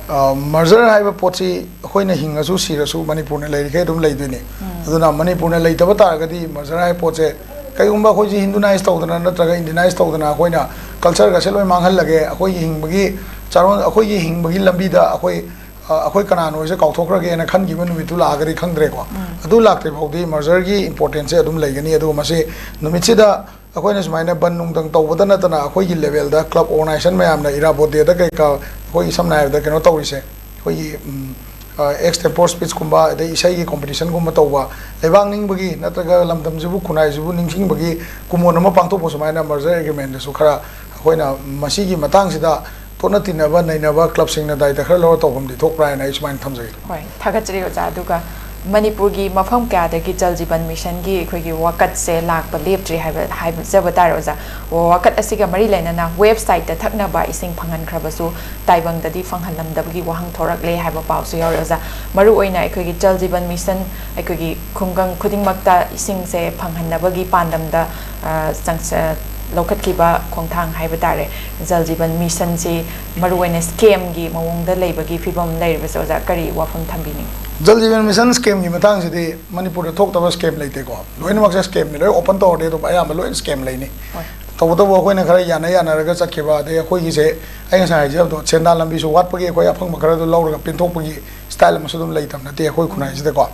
ꯑ, ꯃꯔꯖꯔ ꯍꯥꯏꯕ ꯄꯣꯠꯁꯤ ꯑꯩꯈꯣꯏꯅ ꯍꯤꯡꯉꯁꯨ ꯁꯤꯔꯁꯨ ꯃꯅꯤꯄꯨꯔꯅ ꯂꯩꯔꯤꯈꯩ ꯑꯗꯨꯝ ꯂꯩꯗꯣꯏꯅꯤ꯫ ꯎꯝ꯫ ꯑꯗꯨꯅ ꯃꯅꯤꯄꯨꯔꯅ ꯂꯩꯇꯕ ꯇꯥꯔꯒꯗꯤ ꯃꯔꯖꯔ ꯍꯥꯏꯕ ꯄꯣꯠꯁꯦ ꯀꯩꯒꯨꯝꯕ ꯑꯩꯈꯣꯏꯁꯦ ꯍꯤꯟꯗꯨꯅꯥꯏꯁ ꯇꯧꯗꯅ ꯅꯠꯇ꯭ꯔꯒ ꯏꯟꯗꯤꯌꯥꯅꯥꯏꯁ ꯇꯧꯗꯅ ꯑꯩꯈꯣꯏꯅ ꯀꯜꯆꯔꯒꯁꯦ ꯂꯣꯏ ꯃꯥꯡꯍꯜꯂꯒꯦ, ꯑꯩꯈꯣꯏꯒꯤ ꯍꯤꯡꯕꯒꯤ ꯆꯥꯔꯣꯟ, ꯑꯩꯈꯣꯏꯒꯤ ꯍꯤꯡꯕꯒꯤ ꯂꯝꯕꯤꯗ ꯑꯩꯈꯣꯏ, ꯑ, ꯑꯩꯈꯣꯏ ꯀꯅꯥꯅꯣꯁꯦ ꯀꯥꯎꯊꯣꯛꯈ꯭ꯔꯒꯦꯅ ꯈꯟꯈꯤꯕ ꯅꯨꯃꯤꯠꯇꯨ ꯂꯥꯛꯑꯒꯗꯤ ꯈꯪꯗ꯭ꯔꯦꯀꯣ꯫ ꯎꯝ꯫ ꯑꯗꯨ ꯂꯥꯛꯇ꯭ꯔꯤ ꯐꯥꯎꯗꯤ ꯃꯔꯖꯔꯒꯤ ꯏꯝꯄꯣꯔꯇꯦꯟꯁꯁꯦ ꯑꯗꯨꯝ ꯂꯩꯒꯅꯤ꯫ ꯑꯗꯨꯒ ꯃꯁꯤ ꯅꯨꯃꯤꯠꯁꯤꯗ ꯑꯩꯈꯣꯏꯅ ꯁꯨꯃꯥꯏꯅ ꯕꯟ ꯅꯨꯡꯗꯪ ꯇꯧꯕꯗ ꯅꯠꯇꯅ ꯑꯩꯈꯣꯏꯒꯤ ꯂꯦꯚꯦꯜꯗ ꯀ꯭ꯂꯕ ꯑꯣꯔꯒꯅꯥꯏꯖꯦꯁꯟ ꯃꯌꯥꯝꯅ ꯏꯔꯥꯕꯣꯠ ꯗꯦꯗ ꯀꯩꯀꯥ ꯑꯩꯈꯣꯏꯒꯤ ꯁꯝꯅ ꯍꯥꯏꯔꯕꯗ ꯀꯩꯅꯣ ꯇꯧꯔꯤꯁꯦ, ꯑꯩꯈꯣꯏꯒꯤ, ꯎꯝ, ꯑ, ꯑꯦꯛꯁ ꯇꯦꯝꯄꯣꯔ ꯁ꯭ꯄꯤꯆꯀꯨꯝꯕ ꯑꯗꯩ ꯏꯁꯩꯒꯤ ꯀꯣꯝꯄꯤꯇꯤꯁꯟꯒꯨꯝꯕ ꯇꯧꯕ, ꯂꯩꯕꯥꯛ ꯅꯤꯡꯕꯒꯤ ꯅꯠꯇ꯭ꯔꯒ ꯂꯝꯗꯝꯁꯤꯕꯨ ꯈꯨꯟꯅꯥꯏꯁꯤꯕꯨ ꯅꯤꯡꯁꯤꯡꯕꯒꯤ ꯀꯨꯝꯑꯣꯟ ꯑꯃ ꯄꯥꯡꯊꯣꯛꯄ ꯁꯨꯃꯥꯏꯅ ꯃꯔꯖꯔ ꯑꯦꯒ꯭ꯔꯤꯃꯦꯟꯗꯁꯨ ꯈꯔ ꯑꯩꯈꯣꯏꯅ ꯃꯁꯤꯒꯤ ꯃꯇꯥꯡꯁꯤꯗ ꯇꯣꯠꯅ ꯇꯤꯟꯅꯕ ꯅꯩꯅꯕ ꯀ꯭ꯂꯕꯁꯤꯡꯅ ꯗꯥꯏꯇ ꯈꯔ ꯂꯧꯔ ꯇꯧꯐꯝꯗꯤ ꯊꯣꯛꯄ꯭ꯔꯥ ꯍꯥꯏꯅ ꯑꯩ ꯁꯨꯃꯥꯏꯅ ꯊꯝꯖꯒꯦ꯫ ꯍꯣꯏ, ꯊꯥꯒꯠꯆꯔꯤ ꯑꯣꯖꯥ꯫ ꯑꯗꯨꯒ ꯃꯅꯤꯄꯨꯔꯒꯤ ꯃꯐꯝ ꯀꯌꯥꯗꯒꯤ ꯖꯜ ꯖꯤꯕꯟ ꯃꯤꯁꯟꯒꯤ ꯑꯩꯈꯣꯏꯒꯤ ꯋꯥꯀꯠꯁꯦ ꯂꯥꯛꯄ ꯂꯦꯞꯇ꯭ꯔꯤ ꯍꯥꯏꯕ ꯍꯥꯏꯖꯕ ꯇꯥꯔꯦ ꯑꯣꯖꯥ꯫ ꯋꯥꯀꯠ ꯑꯁꯤꯒ ꯃꯔꯤ ꯂꯩꯅꯅ ꯋꯦꯕꯁꯥꯏꯠꯇ ꯊꯛꯅꯕ ꯏꯁꯤꯡ ꯐꯪꯍꯟꯈ꯭ꯔꯕꯁꯨ ꯇꯥꯏꯕꯪꯗꯗꯤ ꯐꯪꯍꯜꯂꯝꯗꯕꯒꯤ ꯋꯥꯍꯪ ꯊꯣꯔꯛꯂꯦ ꯍꯥꯏꯕ ꯄꯥꯎꯁꯨ ꯌꯥꯎꯔꯦ ꯑꯣꯖꯥ꯫ ꯃꯔꯨꯑꯣꯏꯅ ꯑꯩꯈꯣꯏꯒꯤ ꯖꯜ ꯖꯤꯕꯟ ꯃꯤꯁꯟ ꯑꯩꯈꯣꯏꯒꯤ ꯈꯨꯡꯒꯪ ꯈꯨꯗꯤꯡꯃꯛꯇ ꯏꯁꯤꯡꯁꯦ ꯐꯪꯍꯟꯅꯕꯒꯤ ꯄꯥꯟꯗꯝꯗ, ꯑ, ꯆꯪꯁ-, ꯂꯧꯈꯠꯈꯤꯕ ꯈꯣꯡꯊꯥꯡ ꯍꯥꯏꯕ ꯇꯥꯔꯦ꯫ ꯖꯜ ꯖꯤꯕꯟ ꯃꯤꯁꯟꯁꯤ ꯃꯔꯨꯑꯣꯏꯅ ꯁ꯭ꯀꯦꯝꯒꯤ ꯃꯑꯣꯡꯗ ꯂꯩꯕꯒꯤ ꯐꯤꯕꯝ ꯂꯩꯔꯤꯕꯁꯦ ꯑꯣꯖꯥ ꯀꯔꯤ ꯋꯥꯐꯝ ꯊꯝꯕꯤꯅꯤꯡꯉꯤ? ꯖꯜ ꯖꯤꯕꯟ ꯃꯤꯁꯟ ꯁ꯭ꯀꯦꯝꯒꯤ ꯃꯇꯥꯡꯁꯤꯗꯤ ꯃꯅꯤꯄꯨꯔꯗ ꯊꯣꯛꯇꯕ ꯁ꯭ꯀꯦꯝ ꯂꯩꯇꯦꯀꯣ꯫ ꯂꯣꯏꯅꯃꯛꯁꯦ ꯁ꯭ꯀꯦꯝꯅꯤ꯫ ꯂꯣꯏ ꯑꯣꯄꯟ ꯇꯧꯔꯗꯤ ꯑꯗꯨꯝ ꯑꯌꯥꯝꯕ ꯂꯣꯏꯅ ꯁ꯭ꯀꯦꯝ ꯂꯩꯅꯤ꯫ ꯍꯣꯏ꯫ ꯇꯧꯕꯇꯕꯨ ꯑꯩꯈꯣꯏꯅ ꯈꯔ ꯌꯥꯅ ꯌꯥꯅꯔꯒ ꯆꯠꯈꯤꯕ, ꯑꯗꯩ ꯑꯩꯈꯣꯏꯒꯤꯁꯦ ꯑꯩ ꯉꯁꯥꯏ ꯍꯥꯏꯖꯕꯗꯣ ꯁꯦꯟꯗꯥꯟ ꯂꯝꯕꯤꯁꯨ ꯋꯥꯠꯄꯒꯤ ꯑꯩꯈꯣꯏ ꯑꯐꯪꯕ ꯈꯔꯗꯣ ꯂꯧꯔꯒ ꯄꯦꯟꯊꯣꯛꯄꯒꯤ ꯁ꯭ꯇꯥꯏꯜ ꯑꯃꯁꯨ ꯑꯗꯨꯝ ꯂꯩꯇꯕ ꯅꯠꯇꯦ ꯑꯩꯈꯣꯏ ꯈꯨꯟꯅꯥꯏꯁꯤꯗꯀꯣ꯫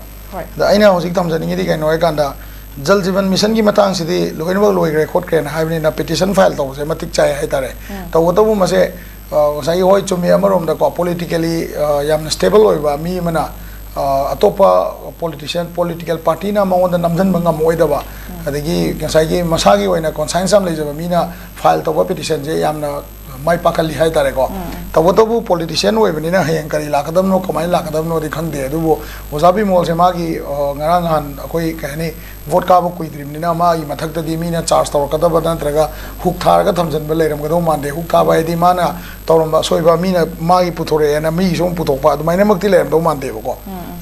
ꯑꯗ ꯑꯩꯅ ꯍꯧꯖꯤꯛ ꯊꯝꯖꯅꯤꯡꯉꯤꯗꯤ ꯀꯩꯅꯣ ꯍꯥꯏꯀꯥꯟꯗ, ꯖꯜ ꯖꯤꯕꯟ ꯃꯤꯁꯟꯒꯤ ꯃꯇꯥꯡꯁꯤꯗꯤ ꯂꯣꯏꯅꯃꯛ ꯂꯣꯏꯈ꯭ꯔꯦ ꯈꯣꯠꯈ꯭ꯔꯦꯅ ꯍꯥꯏꯕꯅꯤꯅ ꯄꯤꯇꯤꯁꯟ ꯐꯥꯏꯜ ꯇꯧꯕꯁꯦ ꯃꯇꯤꯛ ꯆꯥꯏ ꯍꯥꯏꯇꯥꯔꯦ꯫ ꯇꯧꯕꯇꯕꯨ ꯃꯁꯦ, ꯑ, ꯉꯁꯥꯏꯒꯤ, ꯍꯣꯏ, ꯆꯨꯝꯃꯤ, ꯑꯃꯔꯣꯝꯗꯀꯣ, ꯄꯣꯂꯤꯇꯤꯀꯦꯂꯤ, ꯑ, ꯌꯥꯝꯅ ꯁ꯭ꯇꯦꯕꯜ ꯑꯣꯏꯕ ꯃꯤ ꯑꯃꯅ, ꯑ, ꯑꯇꯣꯞꯄ ꯄꯣꯂꯤꯇꯤꯁꯤꯌꯟ, ꯄꯣꯂꯤꯇꯤꯀꯦꯜ ꯄꯥꯔꯇꯤꯅ ꯃꯉꯣꯟꯗ ꯅꯝꯁꯤꯟꯕ ꯉꯝꯃꯣꯏꯗꯕ, ꯑꯗꯒꯤ ꯉꯁꯥꯏꯒꯤ ꯃꯁꯥꯒꯤ ꯑꯣꯏꯅ ꯀꯣꯟꯁꯥꯏꯟꯁ ꯌꯥꯝ ꯂꯩꯖꯕ ꯃꯤꯅ ꯐꯥꯏꯜ ꯇꯧꯕ ꯄꯤꯇꯤꯁꯟꯁꯦ ꯌꯥꯝꯅ ꯃꯥꯏ ꯄꯥꯛꯍꯜꯂꯤ ꯍꯥꯏꯇꯥꯔꯦꯀꯣ꯫ ꯇꯧꯕꯇꯕꯨ ꯄꯣꯂꯤꯇꯤꯁꯤꯌꯟ ꯑꯣꯏꯕꯅꯤꯅ ꯍꯌꯦꯡ ꯀꯔꯤ ꯂꯥꯛꯀꯗꯕꯅꯣ, ꯀꯃꯥꯏꯅ ꯂꯥꯛꯀꯗꯕꯅꯣꯗꯤ ꯈꯪꯗꯦ꯫ ꯑꯗꯨꯕꯨ ꯑꯣꯖꯥ ꯕꯤꯃꯣꯜꯁꯦ ꯃꯥꯒꯤ, ꯑ, ꯉꯔꯥꯡ ꯅꯍꯥꯟ ꯑꯩꯈꯣꯏ, ꯀꯩ ꯍꯥꯏꯅꯤ, ꯚꯣꯠ ꯀꯥꯕ ꯀꯨꯏꯗ꯭ꯔꯤꯕꯅꯤꯅ ꯃꯥꯒꯤ ꯃꯊꯛꯇꯗꯤ ꯃꯤꯅ ꯆꯥꯔꯖ ꯇꯧꯔꯛꯀꯗꯕ ꯅꯠꯇ꯭ꯔꯒ ꯍꯨꯛ ꯊꯥꯔꯒ ꯊꯝꯖꯤꯟꯕ ꯂꯩꯔꯝꯒꯗꯧ ꯃꯥꯟꯗꯦ꯫ ꯍꯨꯛ ꯊꯥꯕ ꯍꯥꯏꯗꯤ ꯃꯥꯅ ꯇꯧꯔꯝꯕ ꯑꯁꯣꯏꯕ ꯃꯤꯅ ꯃꯥꯒꯤ ꯄꯨꯊꯣꯔꯛꯑꯦꯅ ꯃꯤꯒꯤꯁꯨ ꯑꯃꯨꯛ ꯄꯨꯊꯣꯛꯄ ꯑꯗꯨꯃꯥꯏꯅꯃꯛꯇꯤ ꯂꯩꯔꯝꯗꯧ ꯃꯥꯟꯗꯦꯕꯀꯣ꯫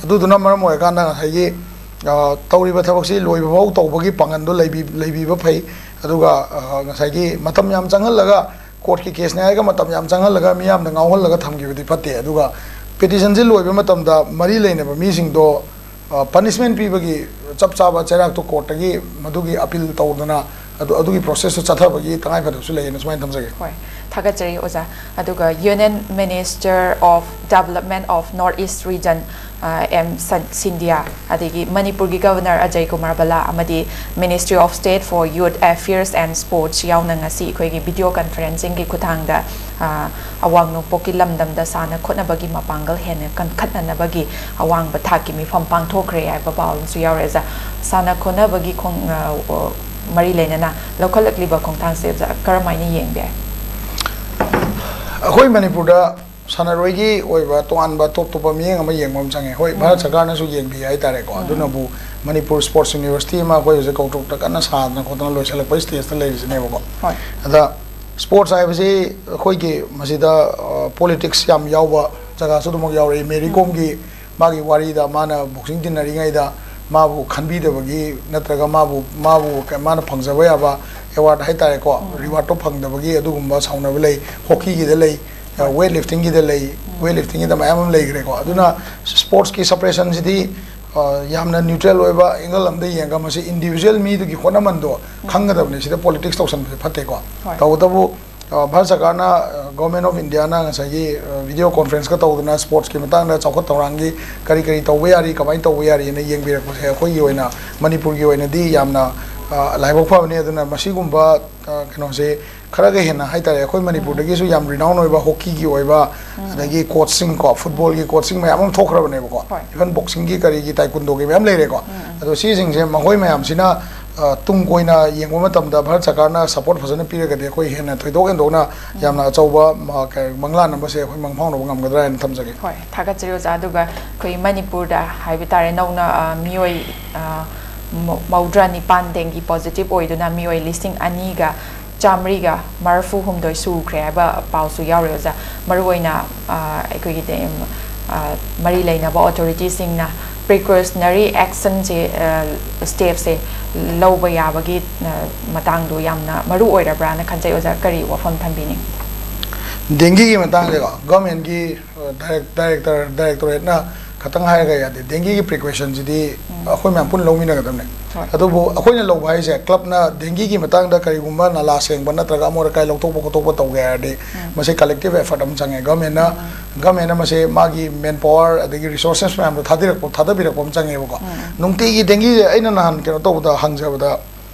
ꯑꯗꯨꯗꯨꯅ ꯃꯔꯝ ꯑꯣꯏꯔꯀꯥꯟꯗ ꯉꯁꯥꯏꯒꯤ, ꯑ, ꯇꯧꯔꯤꯕ ꯊꯕꯛꯁꯤ ꯂꯣꯏꯕ ꯐꯥꯎ ꯇꯧꯕꯒꯤ ꯄꯥꯡꯒꯜꯗꯣ ꯂꯩꯕꯤ-, ꯂꯩꯕꯤꯕ ꯐꯩ꯫ ꯑꯗꯨꯒ, ꯑ, ꯉꯁꯥꯏꯒꯤ ꯃꯇꯝ ꯌꯥꯝ ꯆꯪꯍꯜꯂꯒ, ꯀꯣꯔꯠꯀꯤ ꯀꯦꯁꯅꯦ ꯍꯥꯏꯔꯒ ꯃꯇꯝ ꯌꯥꯝ ꯆꯪꯍꯜꯂꯒ ꯃꯤꯌꯥꯝꯗ ꯉꯥꯎꯍꯜꯂꯒ ꯊꯝꯈꯤꯕꯗꯤ ꯐꯠꯇꯦ꯫ ꯑꯗꯨꯒ ꯄꯤꯇꯤꯁꯟꯁꯤ ꯂꯣꯏꯕ ꯃꯇꯝꯗ ꯃꯔꯤ ꯂꯩꯅꯕ ꯃꯤꯁꯤꯡꯗꯣ, ꯑ, ꯄꯅꯤꯁꯃꯦꯟ ꯄꯤꯕꯒꯤ ꯆꯞ ꯆꯥꯕ ꯆꯩꯔꯥꯛꯇꯣ ꯀꯣꯔꯠꯇꯒꯤ ꯃꯗꯨꯒꯤ ꯑꯄꯤꯜ ꯇꯧꯗꯅ ꯑꯗꯨ, ꯑꯗꯨꯒꯤ ꯄ꯭ꯔꯣꯁꯦꯁꯇꯣ ꯆꯠꯊꯕꯒꯤ ꯇꯉꯥꯏꯐꯗꯕꯁꯨ ꯂꯩꯌꯦꯅ ꯁꯨꯃꯥꯏꯅ ꯊꯝꯖꯒꯦ꯫ ꯍꯣꯏ, ꯊꯥꯒꯠꯆꯔꯤ ꯑꯣꯖꯥ꯫ ꯑꯗꯨꯒ Union Minister of Development of North East Region, ꯑ, ꯑꯦꯝ ꯁꯟ-, ꯁꯤꯟꯙꯤꯌꯥ, ꯑꯗꯒꯤ ꯃꯅꯤꯄꯨꯔꯒꯤ ꯒꯕꯔꯅꯔ ꯑꯖꯌ ꯀꯨꯃꯥꯔ ꯚꯜꯂꯥ ꯑꯃꯗꯤ Ministry of State for Youth Affairs and Sports ꯌꯥꯎꯅ ꯉꯁꯤ ꯑꯩꯈꯣꯏꯒꯤ ꯚꯤꯗꯤꯑꯣ ꯀꯟꯐꯔꯦꯟꯁꯤꯡꯒꯤ ꯈꯨꯠꯊꯥꯡꯗ, ꯑ, ꯑꯋꯥꯡ ꯅꯣꯡꯄꯣꯛꯀꯤ ꯂꯝꯗꯝꯗ ꯁꯥꯟꯅ ꯈꯣꯠꯅꯕꯒꯤ ꯃꯄꯥꯡꯒꯜ ꯍꯦꯟꯅ ꯀꯟꯈꯠꯅꯅꯕꯒꯤ ꯑꯋꯥꯡꯕ ꯊꯥꯛꯀꯤ ꯃꯤꯐꯝ ꯄꯥꯡꯊꯣꯛꯈ꯭ꯔꯦ ꯍꯥꯏꯕ ꯄꯥꯎ ꯑꯃꯁꯨ ꯌꯥꯎꯔꯦ꯫ ꯑꯣꯖꯥ, ꯁꯥꯟꯅ ꯈꯣꯠꯅꯕꯒꯤ ꯈꯣꯡ-, ꯑ, ꯑꯣ, ꯃꯔꯤ ꯂꯩꯅꯅ ꯂꯧꯈꯠꯂꯛꯂꯤꯕ ꯈꯣꯡꯊꯥꯡꯁꯦ, ꯑꯣꯖꯥ, ꯀꯔꯝꯍꯥꯏꯅ ꯌꯦꯡꯕ ꯌꯥꯏ? ꯑꯩꯈꯣꯏ ꯃꯅꯤꯄꯨꯔꯗ ꯁꯥꯟꯅꯔꯣꯏꯒꯤ ꯑꯣꯏꯕ ꯇꯣꯉꯥꯟꯕ ꯇꯣꯞ ꯇꯣꯞꯄ ꯃꯤꯠꯌꯦꯡ ꯑꯃ ꯌꯦꯡꯕ ꯑꯃ ꯆꯪꯉꯦ꯫ ꯍꯣꯏ, ꯚꯥꯔꯠ ꯁꯔꯀꯥꯔꯅꯁꯨ ꯌꯦꯡꯕꯤ ꯍꯥꯏꯇꯥꯔꯦꯀꯣ꯫ ꯑꯗꯨꯅꯕꯨ ꯃꯅꯤꯄꯨꯔ ꯁ꯭ꯄꯣꯔꯠꯁ ꯌꯨꯅꯤꯚꯔꯁꯤꯇꯤ ꯑꯃ ꯑꯩꯈꯣꯏ ꯍꯧꯖꯤꯛ ꯀꯧꯇ꯭ꯔꯨꯛꯇ ꯀꯟꯅ ꯁꯥꯗꯅ ꯈꯣꯠꯇꯅ ꯂꯣꯏꯁꯤꯜꯂꯛꯄꯒꯤ ꯁ꯭ꯇꯦꯖꯇ ꯂꯩꯔꯤꯁꯤꯅꯦꯕꯀꯣ꯫ ꯍꯣꯏ꯫ ꯑꯗ ꯁ꯭ꯄꯣꯔꯠꯁ ꯍꯥꯏꯕꯁꯤ ꯑꯩꯈꯣꯏꯒꯤ ꯃꯁꯤꯗ, ꯑ, ꯄꯣꯂꯤꯇꯤꯛꯁ ꯌꯥꯝ ꯌꯥꯎꯕ ꯖꯒꯥꯁꯨ ꯑꯗꯨꯃꯛ ꯌꯥꯎꯔꯛꯏ꯫ ꯃꯦꯔꯤ ꯀꯣꯝꯒꯤ ꯃꯥꯒꯤ ꯋꯥꯔꯤꯗ ꯃꯥꯅ ꯕꯣꯛꯁꯤꯡ ꯇꯤꯟꯅꯔꯤꯉꯩꯗ ꯃꯥꯕꯨ ꯈꯟꯕꯤꯗꯕꯒꯤ ꯅꯠꯇ꯭ꯔꯒ ꯃꯥꯕꯨ, ꯃꯥꯕꯨ ꯀ-, ꯃꯥꯅ ꯐꯪꯖꯕ ꯌꯥꯕ ꯑꯦꯋꯥꯔꯗ ꯍꯥꯏꯇꯥꯔꯦꯀꯣ, ꯔꯤꯋꯥꯔꯗꯇꯣ ꯐꯪꯗꯕꯒꯤ ꯑꯗꯨꯒꯨꯝꯕ ꯁꯥꯎꯅꯕ ꯂꯩ꯫ ꯍꯣꯀꯤꯒꯤꯗ ꯂꯩ, ꯑ, ꯋꯦꯠ ꯂꯤꯐꯇꯤꯡꯒꯤꯗ ꯂꯩ, ꯋꯦꯠ ꯂꯤꯐꯇꯤꯡꯒꯤꯗ ꯃꯌꯥꯝ ꯑꯃ ꯂꯩꯈ꯭ꯔꯦꯀꯣ꯫ ꯑꯗꯨꯅ ꯁ꯭ꯄꯣꯔꯠꯁꯀꯤ ꯁꯄꯔꯦꯁꯟꯁꯤꯗꯤ, ꯑ, ꯌꯥꯝꯅ ꯅ꯭ꯌꯨꯇ꯭ꯔꯦꯜ ꯑꯣꯏꯕ ꯑꯦꯡꯒꯜ ꯑꯃꯗ ꯌꯦꯡꯉꯒ ꯃꯁꯤ ꯏꯟꯗꯤꯕꯤꯖꯨꯋꯦꯜ ꯃꯤꯗꯨꯒꯤ ꯍꯣꯠꯅꯃꯟꯗꯣ ꯈꯪꯒꯗꯕꯅꯤ꯫ ꯁꯤꯗ ꯄꯣꯂꯤꯇꯤꯛꯁ ꯇꯧꯁꯟꯕꯁꯦ ꯐꯠꯇꯦꯀꯣ꯫ ꯍꯣꯏ꯫ ꯇꯧꯕꯇꯕꯨ, ꯑ, ꯚꯥꯔꯠ ꯁꯔꯀꯥꯔꯅ, ꯑ, Government of Indiaꯅ ꯉꯁꯥꯏꯒꯤ, ꯑ, video conferenceꯀ ꯇꯧꯗꯅ sportsꯀꯤ ꯃꯇꯥꯡꯗ ꯆꯥꯎꯈꯠ ꯊꯧꯔꯥꯡꯒꯤ ꯀꯔꯤ ꯀꯔꯤ ꯇꯧꯕ ꯌꯥꯔꯤ, ꯀꯃꯥꯏꯅ ꯇꯧꯕ ꯌꯥꯔꯤꯅ ꯌꯦꯡꯕꯤꯔꯛꯄꯁꯦ ꯑꯩꯈꯣꯏꯒꯤ ꯑꯣꯏꯅ, ꯃꯅꯤꯄꯨꯔꯒꯤ ꯑꯣꯏꯅꯗꯤ ꯌꯥꯝꯅ, ꯑ, ꯂꯥꯏꯕꯛ ꯐꯕꯅꯤ꯫ ꯑꯗꯨꯅ ꯃꯁꯤꯒꯨꯝꯕ, ꯑ, ꯀꯩꯅꯣꯁꯦ ꯈꯔꯒ ꯍꯦꯟꯅ ꯍꯥꯏꯇꯥꯔꯦ, ꯑꯩꯈꯣꯏ ꯃꯅꯤꯄꯨꯔꯗꯒꯤꯁꯨ ꯌꯥꯝ renown ꯑꯣꯏꯕ hockeyꯒꯤ ꯑꯣꯏꯕ, ꯑꯗꯒꯤ coachꯁꯤꯡ ꯀꯣ, footballꯒꯤ coachꯁꯤꯡ ꯃꯌꯥꯝ ꯑꯃ ꯊꯣꯛꯈ꯭ꯔꯕꯅꯦꯕꯀꯣ꯫ ꯍꯣꯏ꯫ Even boxingꯒꯤ ꯀꯔꯤꯒꯤ taekwondoꯒꯤ ꯃꯌꯥꯝ ꯂꯩꯔꯦꯀꯣ꯫ ꯑꯗꯣ ꯁꯤꯁꯤꯡꯁꯦ ꯃꯈꯣꯏ ꯃꯌꯥꯝꯁꯤꯅ, ꯑ, ꯇꯨꯡ ꯀꯣꯏꯅ ꯌꯦꯡꯕ ꯃꯇꯝꯗ ꯚꯥꯔꯠ ꯁꯔꯀꯥꯔꯅ support ꯐꯖꯅ ꯄꯤꯔꯒꯗꯤ ꯑꯩꯈꯣꯏ ꯍꯦꯟꯅ ꯊꯣꯏꯗꯣꯛ ꯍꯦꯟꯗꯣꯛꯅ ꯌꯥꯝꯅ ꯑꯆꯧꯕ ꯃ-, ꯀ-, ꯃꯪꯂꯥꯟ ꯑꯃꯁꯦ ꯑꯩꯈꯣꯏ ꯃꯪꯐꯥꯎꯅꯕ ꯉꯝꯒꯗ꯭ꯔꯥ ꯍꯥꯏꯅ ꯊꯝꯖꯒꯦ꯫ ꯍꯣꯏ, ꯊꯥꯒꯠꯆꯔꯤ ꯑꯣꯖꯥ꯫ ꯑꯗꯨꯒ ꯑꯩꯈꯣꯏ ꯃꯅꯤꯄꯨꯔꯗ ꯍꯥꯏꯕ ꯇꯥꯔꯦ, ꯅꯧꯅ, ꯑ, ꯃꯤꯑꯣꯏ, ꯑ, ꯃ-, ꯃꯧꯗ꯭ꯔꯥ ꯅꯤꯄꯥꯟ dengue positive ꯑꯣꯏꯗꯨꯅ ꯃꯤꯑꯣꯏ ꯂꯤꯁꯤꯡ ꯑꯅꯤꯒ ꯆꯥꯃꯔꯤꯒ ꯃꯔꯤꯐꯨ ꯍꯨꯝꯗꯣꯏ ꯁꯨꯈ꯭ꯔꯦ ꯍꯥꯏꯕ ꯄꯥꯎꯁꯨ ꯌꯥꯎꯔꯦ ꯑꯣꯖꯥ꯫ ꯃꯔꯨꯑꯣꯏꯅ, ꯑ, ꯑꯩꯈꯣꯏꯒꯤ ꯗꯦ-, ꯑ, ꯃꯔꯤ ꯂꯩꯅꯕ authorityꯁꯤꯡꯅ precautionary actionꯁꯦ, ꯑ, stepꯁꯦ ꯂꯧꯕ ꯌꯥꯕꯒꯤ, ꯑ, ꯃꯇꯥꯡꯗꯣ ꯌꯥꯝꯅ ꯃꯔꯨ ꯑꯣꯏꯔꯕ꯭ꯔꯥꯅ ꯈꯟꯖꯩ꯫ ꯑꯣꯖꯥ, ꯀꯔꯤ ꯋꯥꯐꯝ ꯊꯝꯕꯤꯅꯤꯡ? Dengueꯒꯤ ꯃꯇꯥꯡꯁꯦꯀꯣ, governmentꯀꯤ, ꯑ, direct-, director, directorateꯅ ꯈꯇꯪ ꯍꯥꯏꯔꯒ ꯌꯥꯗꯦ꯫ Dengueꯒꯤ precautionꯁꯤꯗꯤ ꯑꯩꯈꯣꯏ ꯃꯌꯥꯝ ꯄꯨꯟꯅ ꯂꯧꯃꯤꯟꯅꯒꯗꯕꯅꯦ꯫ ꯍꯣꯏ꯫ ꯑꯗꯨꯕꯨ ꯑꯩꯈꯣꯏꯅ ꯂꯧꯕ ꯍꯥꯏꯁꯦ, clubꯅ dengueꯒꯤ ꯃꯇꯥꯡꯗ ꯀꯔꯤꯒꯨꯝꯕ ꯅꯥꯂꯥ ꯁꯦꯡꯕ ꯅꯠꯇ꯭ꯔꯒ ꯑꯃꯣꯠ ꯑꯀꯥꯏ ꯂꯧꯊꯣꯛꯄ ꯈꯣꯠꯇꯣꯛꯄ ꯇꯧꯒꯦ ꯍꯥꯏꯔꯗꯤ, ꯃꯁꯤ collective effort ꯑꯃ ꯆꯪꯉꯦ꯫ Governmentꯅ, governmentꯅ ꯃꯁꯤ ꯃꯥꯒꯤ manpower ꯑꯗꯒꯤ resources ꯃꯌꯥꯝꯗꯣ ꯊꯥꯗꯔꯛꯄ, ꯊꯥꯗꯕꯤꯔꯛꯄ ꯑꯃ ꯆꯪꯉꯦꯕꯀꯣ꯫ ꯅꯨꯡꯇꯤꯒꯤ dengueꯁꯦ, ꯑꯩꯅ ꯅꯍꯥꯟ ꯀꯩꯅꯣ ꯇꯧꯕꯗ, ꯍꯪꯖꯕꯗ,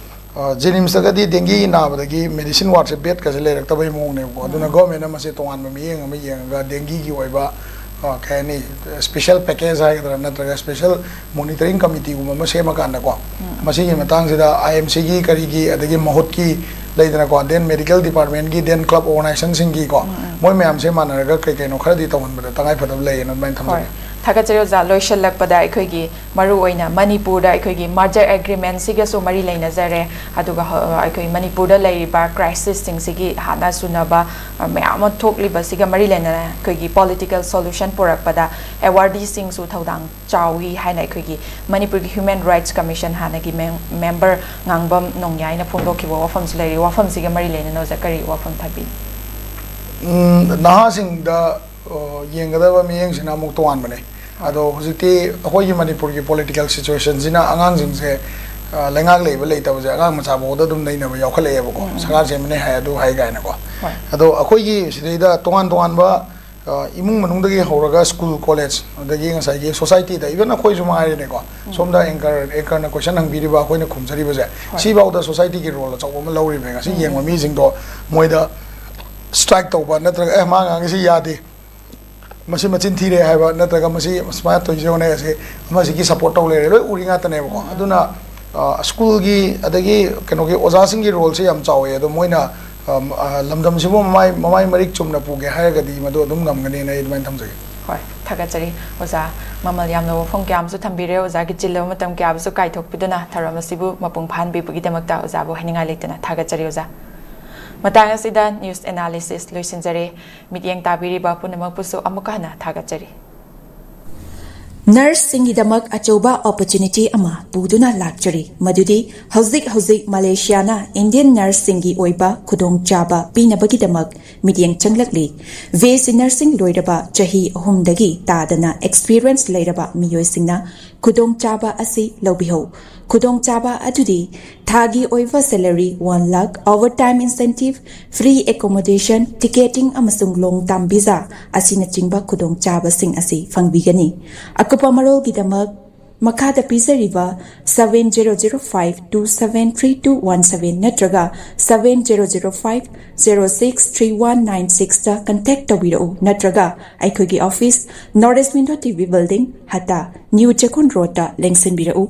ꯑ, JNIMSꯇꯒꯗꯤ dengueꯒꯤ ꯅꯥꯕꯗꯒꯤ medicine wardꯁꯦ bedꯀꯁꯦ ꯂꯩꯔꯛꯇꯕꯒꯤ ꯃꯑꯣꯡꯅꯦꯕꯀꯣ꯫ ꯑꯗꯨꯅ governmentꯅ ꯃꯁꯤ ꯇꯣꯉꯥꯟꯕ ꯃꯤꯠꯌꯦꯡ ꯑꯃ ꯌꯦꯡꯉꯒ dengueꯒꯤ ꯑꯣꯏꯕ, ꯑ, ꯀꯩ ꯍꯥꯏꯅꯤ, special package ꯍꯥꯏꯒꯗ꯭ꯔꯥ, ꯅꯠꯇ꯭ꯔꯒ special monitoring committeeꯒꯨꯝꯕ ꯑꯃ ꯁꯦꯝꯃꯀꯥꯟꯗꯀꯣ, ꯃꯁꯤꯒꯤ ꯃꯇꯥꯡꯁꯤꯗ IMCꯒꯤ ꯀꯔꯤꯒꯤ, ꯑꯗꯒꯤ ꯃꯍꯨꯠꯀꯤ ꯂꯩꯗꯅꯀꯣ, then medical departmentꯀꯤ, then club organizationꯁꯤꯡꯒꯤꯀꯣ, ꯃꯣꯏ ꯃꯌꯥꯝꯁꯦ ꯃꯥꯟꯅꯔꯒ ꯀꯩ ꯀꯩꯅꯣ ꯈꯔꯗꯤ ꯇꯧꯍꯟꯕꯗ ꯇꯉꯥꯏ ꯐꯗꯕ ꯂꯩꯌꯦꯅ ꯑꯗꯨꯃꯥꯏꯅ ꯊꯝꯖꯒꯦ꯫ ꯍꯣꯏ꯫ ꯊꯥꯒꯠꯆꯔꯤ ꯑꯣꯖꯥ꯫ ꯂꯣꯏꯁꯤꯜꯂꯛꯄꯗ ꯑꯩꯈꯣꯏꯒꯤ ꯃꯔꯨꯑꯣꯏꯅ ꯃꯅꯤꯄꯨꯔꯗ ꯑꯩꯈꯣꯏꯒꯤ merger agreementꯁꯤꯒꯁꯨ ꯃꯔꯤ ꯂꯩꯅꯖꯔꯦ꯫ ꯑꯗꯨꯒ ꯍ-, ꯑꯩꯈꯣꯏ ꯃꯅꯤꯄꯨꯔꯗ ꯂꯩꯔꯤꯕ crisisꯁꯤꯡꯁꯤꯒꯤ ꯍꯥꯟꯅ ꯆꯨꯅꯕ, ꯑ, ꯃꯌꯥꯝ ꯑꯃ ꯊꯣꯛꯂꯤꯕꯁꯤꯒ ꯃꯔꯤ ꯂꯩꯅꯅ ꯑꯩꯈꯣꯏꯒꯤ political solution ꯄꯨꯔꯛꯄꯗ awardeeꯁꯤꯡꯁꯨ ꯊꯧꯗꯥꯡ ꯆꯥꯎꯏ ꯍꯥꯏꯅ ꯑꯩꯈꯣꯏꯒꯤ ꯃꯅꯤꯄꯨꯔꯒꯤ Human Rights Commission ꯍꯥꯟꯅꯒꯤ mem-, member ꯉꯥꯡꯕꯝ ꯅꯣꯡꯌꯥꯏꯅ ꯐꯣꯡꯗꯣꯛꯈꯤꯕ ꯋꯥꯐꯝꯁꯨ ꯂꯩꯔꯤ꯫ ꯋꯥꯐꯝꯁꯤꯒ ꯃꯔꯤ ꯂꯩꯅꯅ ꯑꯣꯖꯥ ꯀꯔꯤ ꯋꯥꯐꯝ ꯊꯝꯕꯤ? ꯎꯝ, ꯅꯍꯥꯁꯤꯡꯗ, ꯑ, ꯌꯦꯡꯒꯗꯕ ꯃꯤꯠꯌꯦꯡꯁꯤꯅ ꯑꯃꯨꯛ ꯇꯣꯉꯥꯟꯕꯅꯦ꯫ ꯑꯗꯣ ꯍꯧꯖꯤꯛꯇꯤ ꯑꯩꯈꯣꯏꯒꯤ ꯃꯅꯤꯄꯨꯔꯒꯤ political situationꯁꯤꯅ ꯑꯉꯥꯡꯁꯤꯡꯁꯦ, ꯑ, ꯂꯩꯉꯥꯛ ꯂꯩꯕ ꯂꯩꯇꯕꯁꯦ ꯑꯉꯥꯡ ꯃꯆꯥ ꯐꯥꯎꯗ ꯑꯗꯨꯝ ꯅꯩꯅꯕ ꯌꯥꯎꯈꯠꯂꯛꯑꯦꯕꯀꯣ꯫ ꯎꯝ, ꯎꯝ꯫ ꯁꯔꯀꯥꯔ ꯁꯦꯝꯕꯅꯦ ꯍꯥꯏ, ꯑꯗꯨ ꯍꯥꯏ ꯀꯥꯏꯅꯀꯣ꯫ ꯍꯣꯏ꯫ ꯑꯗꯣ ꯑꯩꯈꯣꯏꯒꯤ ꯁꯤꯗꯩꯗ ꯇꯣꯉꯥꯟ ꯇꯣꯉꯥꯟꯕ, ꯑ, ꯏꯃꯨꯡ ꯃꯅꯨꯡꯗꯒꯤ ꯍꯧꯔꯒ ꯁ꯭ꯀꯨꯜ, ꯀꯣꯂꯦꯖ, ꯑꯗꯒꯤ ꯉꯁꯥꯏꯒꯤ ꯁꯣꯁꯥꯏꯇꯤꯗ, even ꯑꯩꯈꯣꯏꯁꯨ ꯃꯉꯥꯏꯔꯦꯅꯦꯀꯣ꯫ ꯎꯝ꯫ ꯁꯣꯝꯗ anchor, anchorꯅ question ꯍꯪꯕꯤꯔꯤꯕ, ꯑꯩꯈꯣꯏꯅ ꯈꯨꯝꯖꯔꯤꯕꯁꯦ, ꯍꯣꯏ꯫ ꯁꯤꯐꯥꯎꯗ ꯁꯣꯁꯥꯏꯇꯤꯒꯤ role ꯑꯆꯧꯕ ꯑꯃ ꯂꯧꯔꯤꯕꯅꯦ꯫ ꯉꯁꯤ ꯎꯝ, ꯌꯦꯡꯕ ꯎꯝ꯫ ꯃꯤꯁꯤꯡꯗꯣ ꯃꯣꯏꯗ strike ꯇꯧꯕ ꯅꯠꯇ꯭ꯔꯒ, "ꯑꯦ, ꯃꯥ ꯉꯥꯡꯉꯤꯁꯤ ꯌꯥꯗꯦ, ꯃꯁꯤ ꯃꯆꯤꯟ ꯊꯤꯔꯦ" ꯍꯥꯏꯕ, ꯅꯠꯇ꯭ꯔꯒ "ꯃꯁꯤ ꯁꯨꯃꯥꯏꯅ ꯇꯧꯔꯤꯁꯦ ꯌꯦꯡꯉꯨꯅꯦ, ꯑꯁꯤ ꯑꯃꯁꯤꯒꯤ support ꯇꯧ ꯂꯩꯔꯦ", ꯂꯣꯏ ꯎꯔꯤ ꯉꯥꯛꯇꯅꯦꯕꯀꯣ꯫ ꯎꯝ, ꯎꯝ꯫ ꯑꯗꯨꯅ, ꯑ, ꯁ꯭ꯀꯨꯜꯒꯤ ꯑꯗꯒꯤ ꯀꯩꯅꯣꯒꯤ ꯑꯣꯖꯥꯁꯤꯡꯒꯤ roleꯁꯦ ꯌꯥꯝ ꯆꯥꯎꯋꯦ꯫ ꯑꯗꯣ ꯃꯣꯏꯅ, ꯑ, ꯑ, ꯂꯝꯗꯝꯁꯤꯕꯨ ꯃꯃꯥꯏ, ꯃꯃꯥꯏ ꯃꯔꯤꯛ ꯆꯨꯝꯅ ꯄꯨꯒꯦ ꯍꯥꯏꯔꯒꯗꯤ ꯃꯗꯨ ꯑꯗꯨꯝ ꯉꯝꯒꯅꯤꯅ ꯑꯩ ꯑꯗꯨꯃꯥꯏꯅ ꯊꯝꯖꯒꯦ꯫ ꯍꯣꯏ, ꯊꯥꯒꯠꯆꯔꯤ ꯑꯣꯖꯥ꯫ ꯃꯃꯜ ꯌꯥꯝꯂꯕ ꯋꯥꯐꯝ ꯀꯌꯥ ꯑꯃꯁꯨ ꯊꯝꯕꯤꯔꯦ꯫ ꯑꯣꯖꯥꯒꯤ ꯆꯤꯜꯂꯕ ꯃꯇꯝ ꯀꯌꯥ ꯑꯃꯁꯨ ꯀꯥꯏꯊꯣꯛꯄꯤꯗꯨꯅ ꯊꯧꯔꯝ ꯑꯁꯤꯕꯨ ꯃꯄꯨꯡ ꯐꯥꯍꯟꯕꯤꯕꯒꯤꯗꯃꯛꯇ ꯑꯣꯖꯥꯕꯨ ꯍꯥꯏꯅꯤꯡꯉꯥꯏ ꯂꯩꯇꯅ ꯊꯥꯒꯠꯆꯔꯤ ꯑꯣꯖꯥ꯫ ꯃꯇꯥꯡ ꯑꯁꯤꯗ news analysis ꯂꯣꯏꯁꯤꯟꯖꯔꯦ꯫ ꯃꯤꯠꯌꯦꯡ ꯇꯥꯕꯤꯔꯤꯕ ꯄꯨꯝꯅꯃꯛꯄꯨꯁꯨ ꯑꯃꯨꯛꯀ ꯍꯟꯅ ꯊꯥꯒꯠꯆꯔꯤ꯫ ꯅꯔꯁꯁꯤꯡꯒꯤꯗꯃꯛ ꯑꯆꯧꯕ opportunity ꯑꯃ ꯄꯨꯗꯨꯅ ꯂꯥꯛꯆꯔꯤ, ꯃꯗꯨꯗꯤ ꯍꯧꯖꯤꯛ ꯍꯧꯖꯤꯛ ꯃꯂꯦꯁꯤꯌꯥꯅ ꯏꯟꯗꯤꯌꯟ ꯅꯔꯁꯁꯤꯡꯒꯤ ꯑꯣꯏꯕ ꯈꯨꯗꯣꯡꯆꯥꯕ ꯄꯤꯅꯕꯒꯤꯗꯃꯛ ꯃꯤꯠꯌꯦꯡ ꯆꯪꯂꯛꯂꯤ꯫ ꯕꯤ ꯑꯦꯁ ꯁꯤ ꯅꯔꯁꯤꯡ ꯂꯣꯏꯔꯕ ꯆꯍꯤ ꯑꯍꯨꯝꯗꯒꯤ ꯇꯥꯗꯅ experience ꯂꯩꯔꯕ ꯃꯤꯑꯣꯏꯁꯤꯡꯅ ꯈꯨꯗꯣꯡꯆꯥꯕ ꯑꯁꯤ ꯂꯧꯕꯤꯍꯧ꯫ ꯈꯨꯗꯣꯡꯆꯥꯕ ꯑꯗꯨꯗꯤ ꯊꯥꯒꯤ ꯑꯣꯏꯕ salary one lakh, overtime incentive, free accommodation, ticketing ꯑꯃꯁꯨꯡ long term visa ꯑꯁꯤꯅꯆꯤꯡꯕ ꯈꯨꯗꯣꯡꯆꯥꯕꯁꯤꯡ ꯑꯁꯤ ꯐꯪꯕꯤꯒꯅꯤ꯫ ꯑꯀꯨꯞꯄ ꯃꯔꯣꯜꯒꯤꯗꯃꯛ ꯃꯈꯥꯗ ꯄꯤꯖꯔꯤꯕ seven zero zero five two seven three two one seven ꯅꯠꯇ꯭ꯔꯒ seven zero zero five zero six three one nine sixꯇ contact ꯇꯧꯕꯤꯔꯛꯎ, ꯅꯠꯇ꯭ꯔꯒ ꯑꯩꯈꯣꯏꯒꯤ office, North East Window T V Building, Hatta, New Chekkon ꯔꯣꯗꯇ ꯂꯦꯡꯁꯤꯟꯕꯤꯔꯛꯎ꯫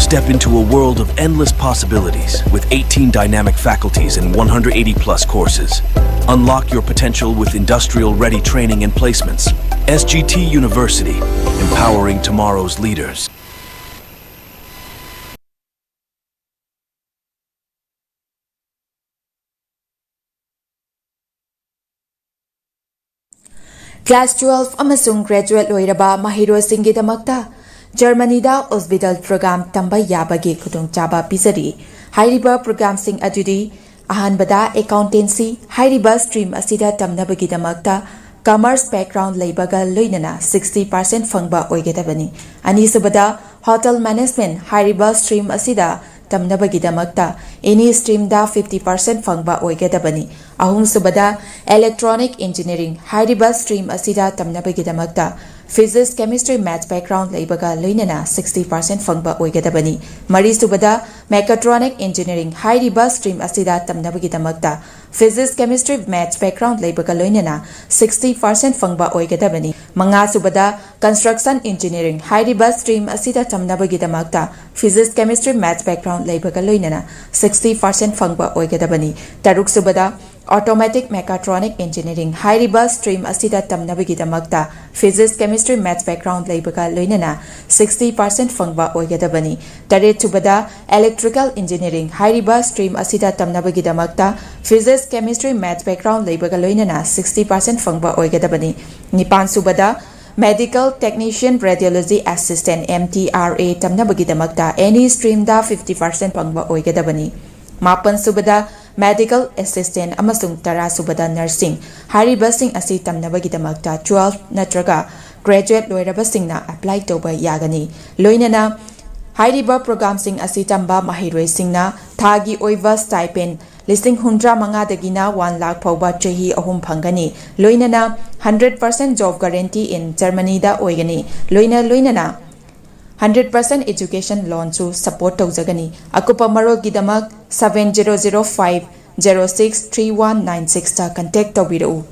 Step into a world of endless possibilities with eighteen dynamic faculties and one hundred eighty plus courses. Unlock your potential with industrial ready training and placements. S G T University, empowering tomorrow's leaders. Class twelve ꯑꯃꯁꯨꯡ graduate ꯂꯣꯏꯔꯕ ꯃꯍꯩꯔꯣꯏꯁꯤꯡꯒꯤꯗꯃꯛꯇ ꯖꯔꯃꯅꯤꯗ hospital program ꯇꯝꯕ ꯌꯥꯕꯒꯤ ꯈꯨꯗꯣꯡꯆꯥꯕ ꯄꯤꯖꯔꯤ꯫ ꯍꯥꯏꯔꯤꯕ programꯁꯤꯡ ꯑꯗꯨꯗꯤ: ꯑꯍꯥꯟꯕꯗ, accountancy꯫ ꯍꯥꯏꯔꯤꯕ stream ꯑꯁꯤꯗ ꯇꯝꯅꯕꯒꯤꯗꯃꯛꯇ commerce background ꯂꯩꯕꯒ ꯂꯣꯏꯅꯅ sixty percent ꯐꯪꯕ ꯑꯣꯏꯒꯗꯕꯅꯤ꯫ ꯑꯅꯤꯁꯨꯕꯗ, hotel management꯫ ꯍꯥꯏꯔꯤꯕ stream ꯑꯁꯤꯗ ꯇꯝꯅꯕꯒꯤꯗꯃꯛꯇ any streamꯗ fifty percent ꯐꯪꯕ ꯑꯣꯏꯒꯗꯕꯅꯤ꯫ ꯑꯍꯨꯝꯁꯨꯕꯗ, electronic engineering꯫ ꯍꯥꯏꯔꯤꯕ stream ꯑꯁꯤꯗ ꯇꯝꯅꯕꯒꯤꯗꯃꯛꯇ physics, chemistry, maths background ꯂꯩꯕꯒ ꯂꯣꯏꯅꯅ sixty percent ꯐꯪꯕ ꯑꯣꯏꯒꯗꯕꯅꯤ꯫ ꯃꯔꯤꯁꯨꯕꯗ, mechatronic engineering꯫ ꯍꯥꯏꯔꯤꯕ stream ꯑꯁꯤꯗ ꯇꯝꯅꯕꯒꯤꯗꯃꯛꯇ physics, chemistry, maths background ꯂꯩꯕꯒ ꯂꯣꯏꯅꯅ sixty percent ꯐꯪꯕ ꯑꯣꯏꯒꯗꯕꯅꯤ꯫ ꯃꯉꯥꯁꯨꯕꯗ, construction engineering꯫ ꯍꯥꯏꯔꯤꯕ stream ꯑꯁꯤꯗ ꯇꯝꯅꯕꯒꯤꯗꯃꯛꯇ physics, chemistry, maths background ꯂꯩꯕꯒ ꯂꯣꯏꯅꯅ sixty percent ꯐꯪꯕ ꯑꯣꯏꯒꯗꯕꯅꯤ꯫ ꯇꯔꯨꯛꯁꯨꯕꯗ, automatic mechatronic engineering꯫ ꯍꯥꯏꯔꯤꯕ stream ꯑꯁꯤꯗ ꯇꯝꯅꯕꯒꯤꯗꯃꯛꯇ physics, chemistry, maths background ꯂꯩꯕꯒ ꯂꯣꯏꯅꯅ sixty percent ꯐꯪꯕ ꯑꯣꯏꯒꯗꯕꯅꯤ꯫ ꯇꯔꯦꯠꯁꯨꯕꯗ, electrical engineering꯫ ꯍꯥꯏꯔꯤꯕ stream ꯑꯁꯤꯗ ꯇꯝꯅꯕꯒꯤꯗꯃꯛꯇ physics, chemistry, maths background ꯂꯩꯕꯒ ꯂꯣꯏꯅꯅ sixty percent ꯐꯪꯕ ꯑꯣꯏꯒꯗꯕꯅꯤ꯫ ꯅꯤꯄꯥꯟꯁꯨꯕꯗ, medical technician, radiology assistant, M T R A ꯇꯝꯅꯕꯒꯤꯗꯃꯛꯇ any streamꯗ fifty percent ꯐꯪꯕ ꯑꯣꯏꯒꯗꯕꯅꯤ꯫ ꯃꯥꯄꯟꯁꯨꯕꯗ, medical assistant ꯑꯃꯁꯨꯡ ꯇꯔꯥꯁꯨꯕꯗ, nursing꯫ ꯍꯥꯏꯔꯤꯕꯁꯤꯡ ꯑꯁꯤ ꯇꯝꯅꯕꯒꯤꯗꯃꯛꯇ twelve ꯅꯠꯇ꯭ꯔꯒ graduate ꯂꯣꯏꯔꯕꯁꯤꯡꯅ apply ꯇꯧꯕ ꯌꯥꯒꯅꯤ꯫ ꯂꯣꯏꯅꯅ ꯍꯥꯏꯔꯤꯕ programꯁꯤꯡ ꯑꯁꯤ ꯇꯝꯕ ꯃꯍꯩꯔꯣꯏꯁꯤꯡꯅ ꯊꯥꯒꯤ ꯑꯣꯏꯕ stipend ꯂꯤꯁꯤꯡ ꯍꯨꯝꯗ꯭ꯔꯥ ꯃꯉꯥꯗꯒꯤꯅ one lakh ꯐꯥꯎꯕ ꯆꯍꯤ ꯑꯍꯨꯝ ꯐꯪꯒꯅꯤ꯫ ꯂꯣꯏꯅꯅ hundred percent job guarantee in ꯖꯔꯃꯅꯤꯗ ꯑꯣꯏꯒꯅꯤ꯫ ꯂꯣꯏꯅ ꯂꯣꯏꯅꯅ hundred percent education loanꯁꯨ support ꯇꯧꯖꯒꯅꯤ꯫ ꯑꯀꯨꯞꯄ ꯃꯔꯣꯜꯒꯤꯗꯃꯛ seven zero zero five zero six three one nine sixꯇ contact ꯇꯧꯕꯤꯔꯛꯎ꯫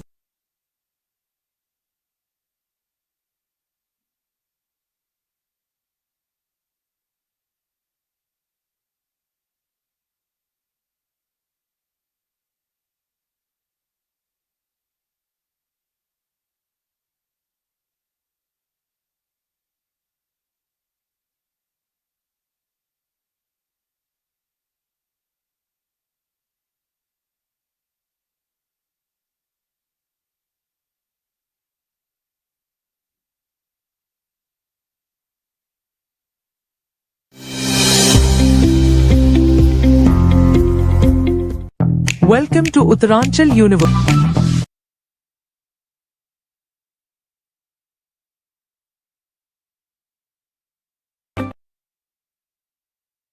Welcome to Uttaranchal University.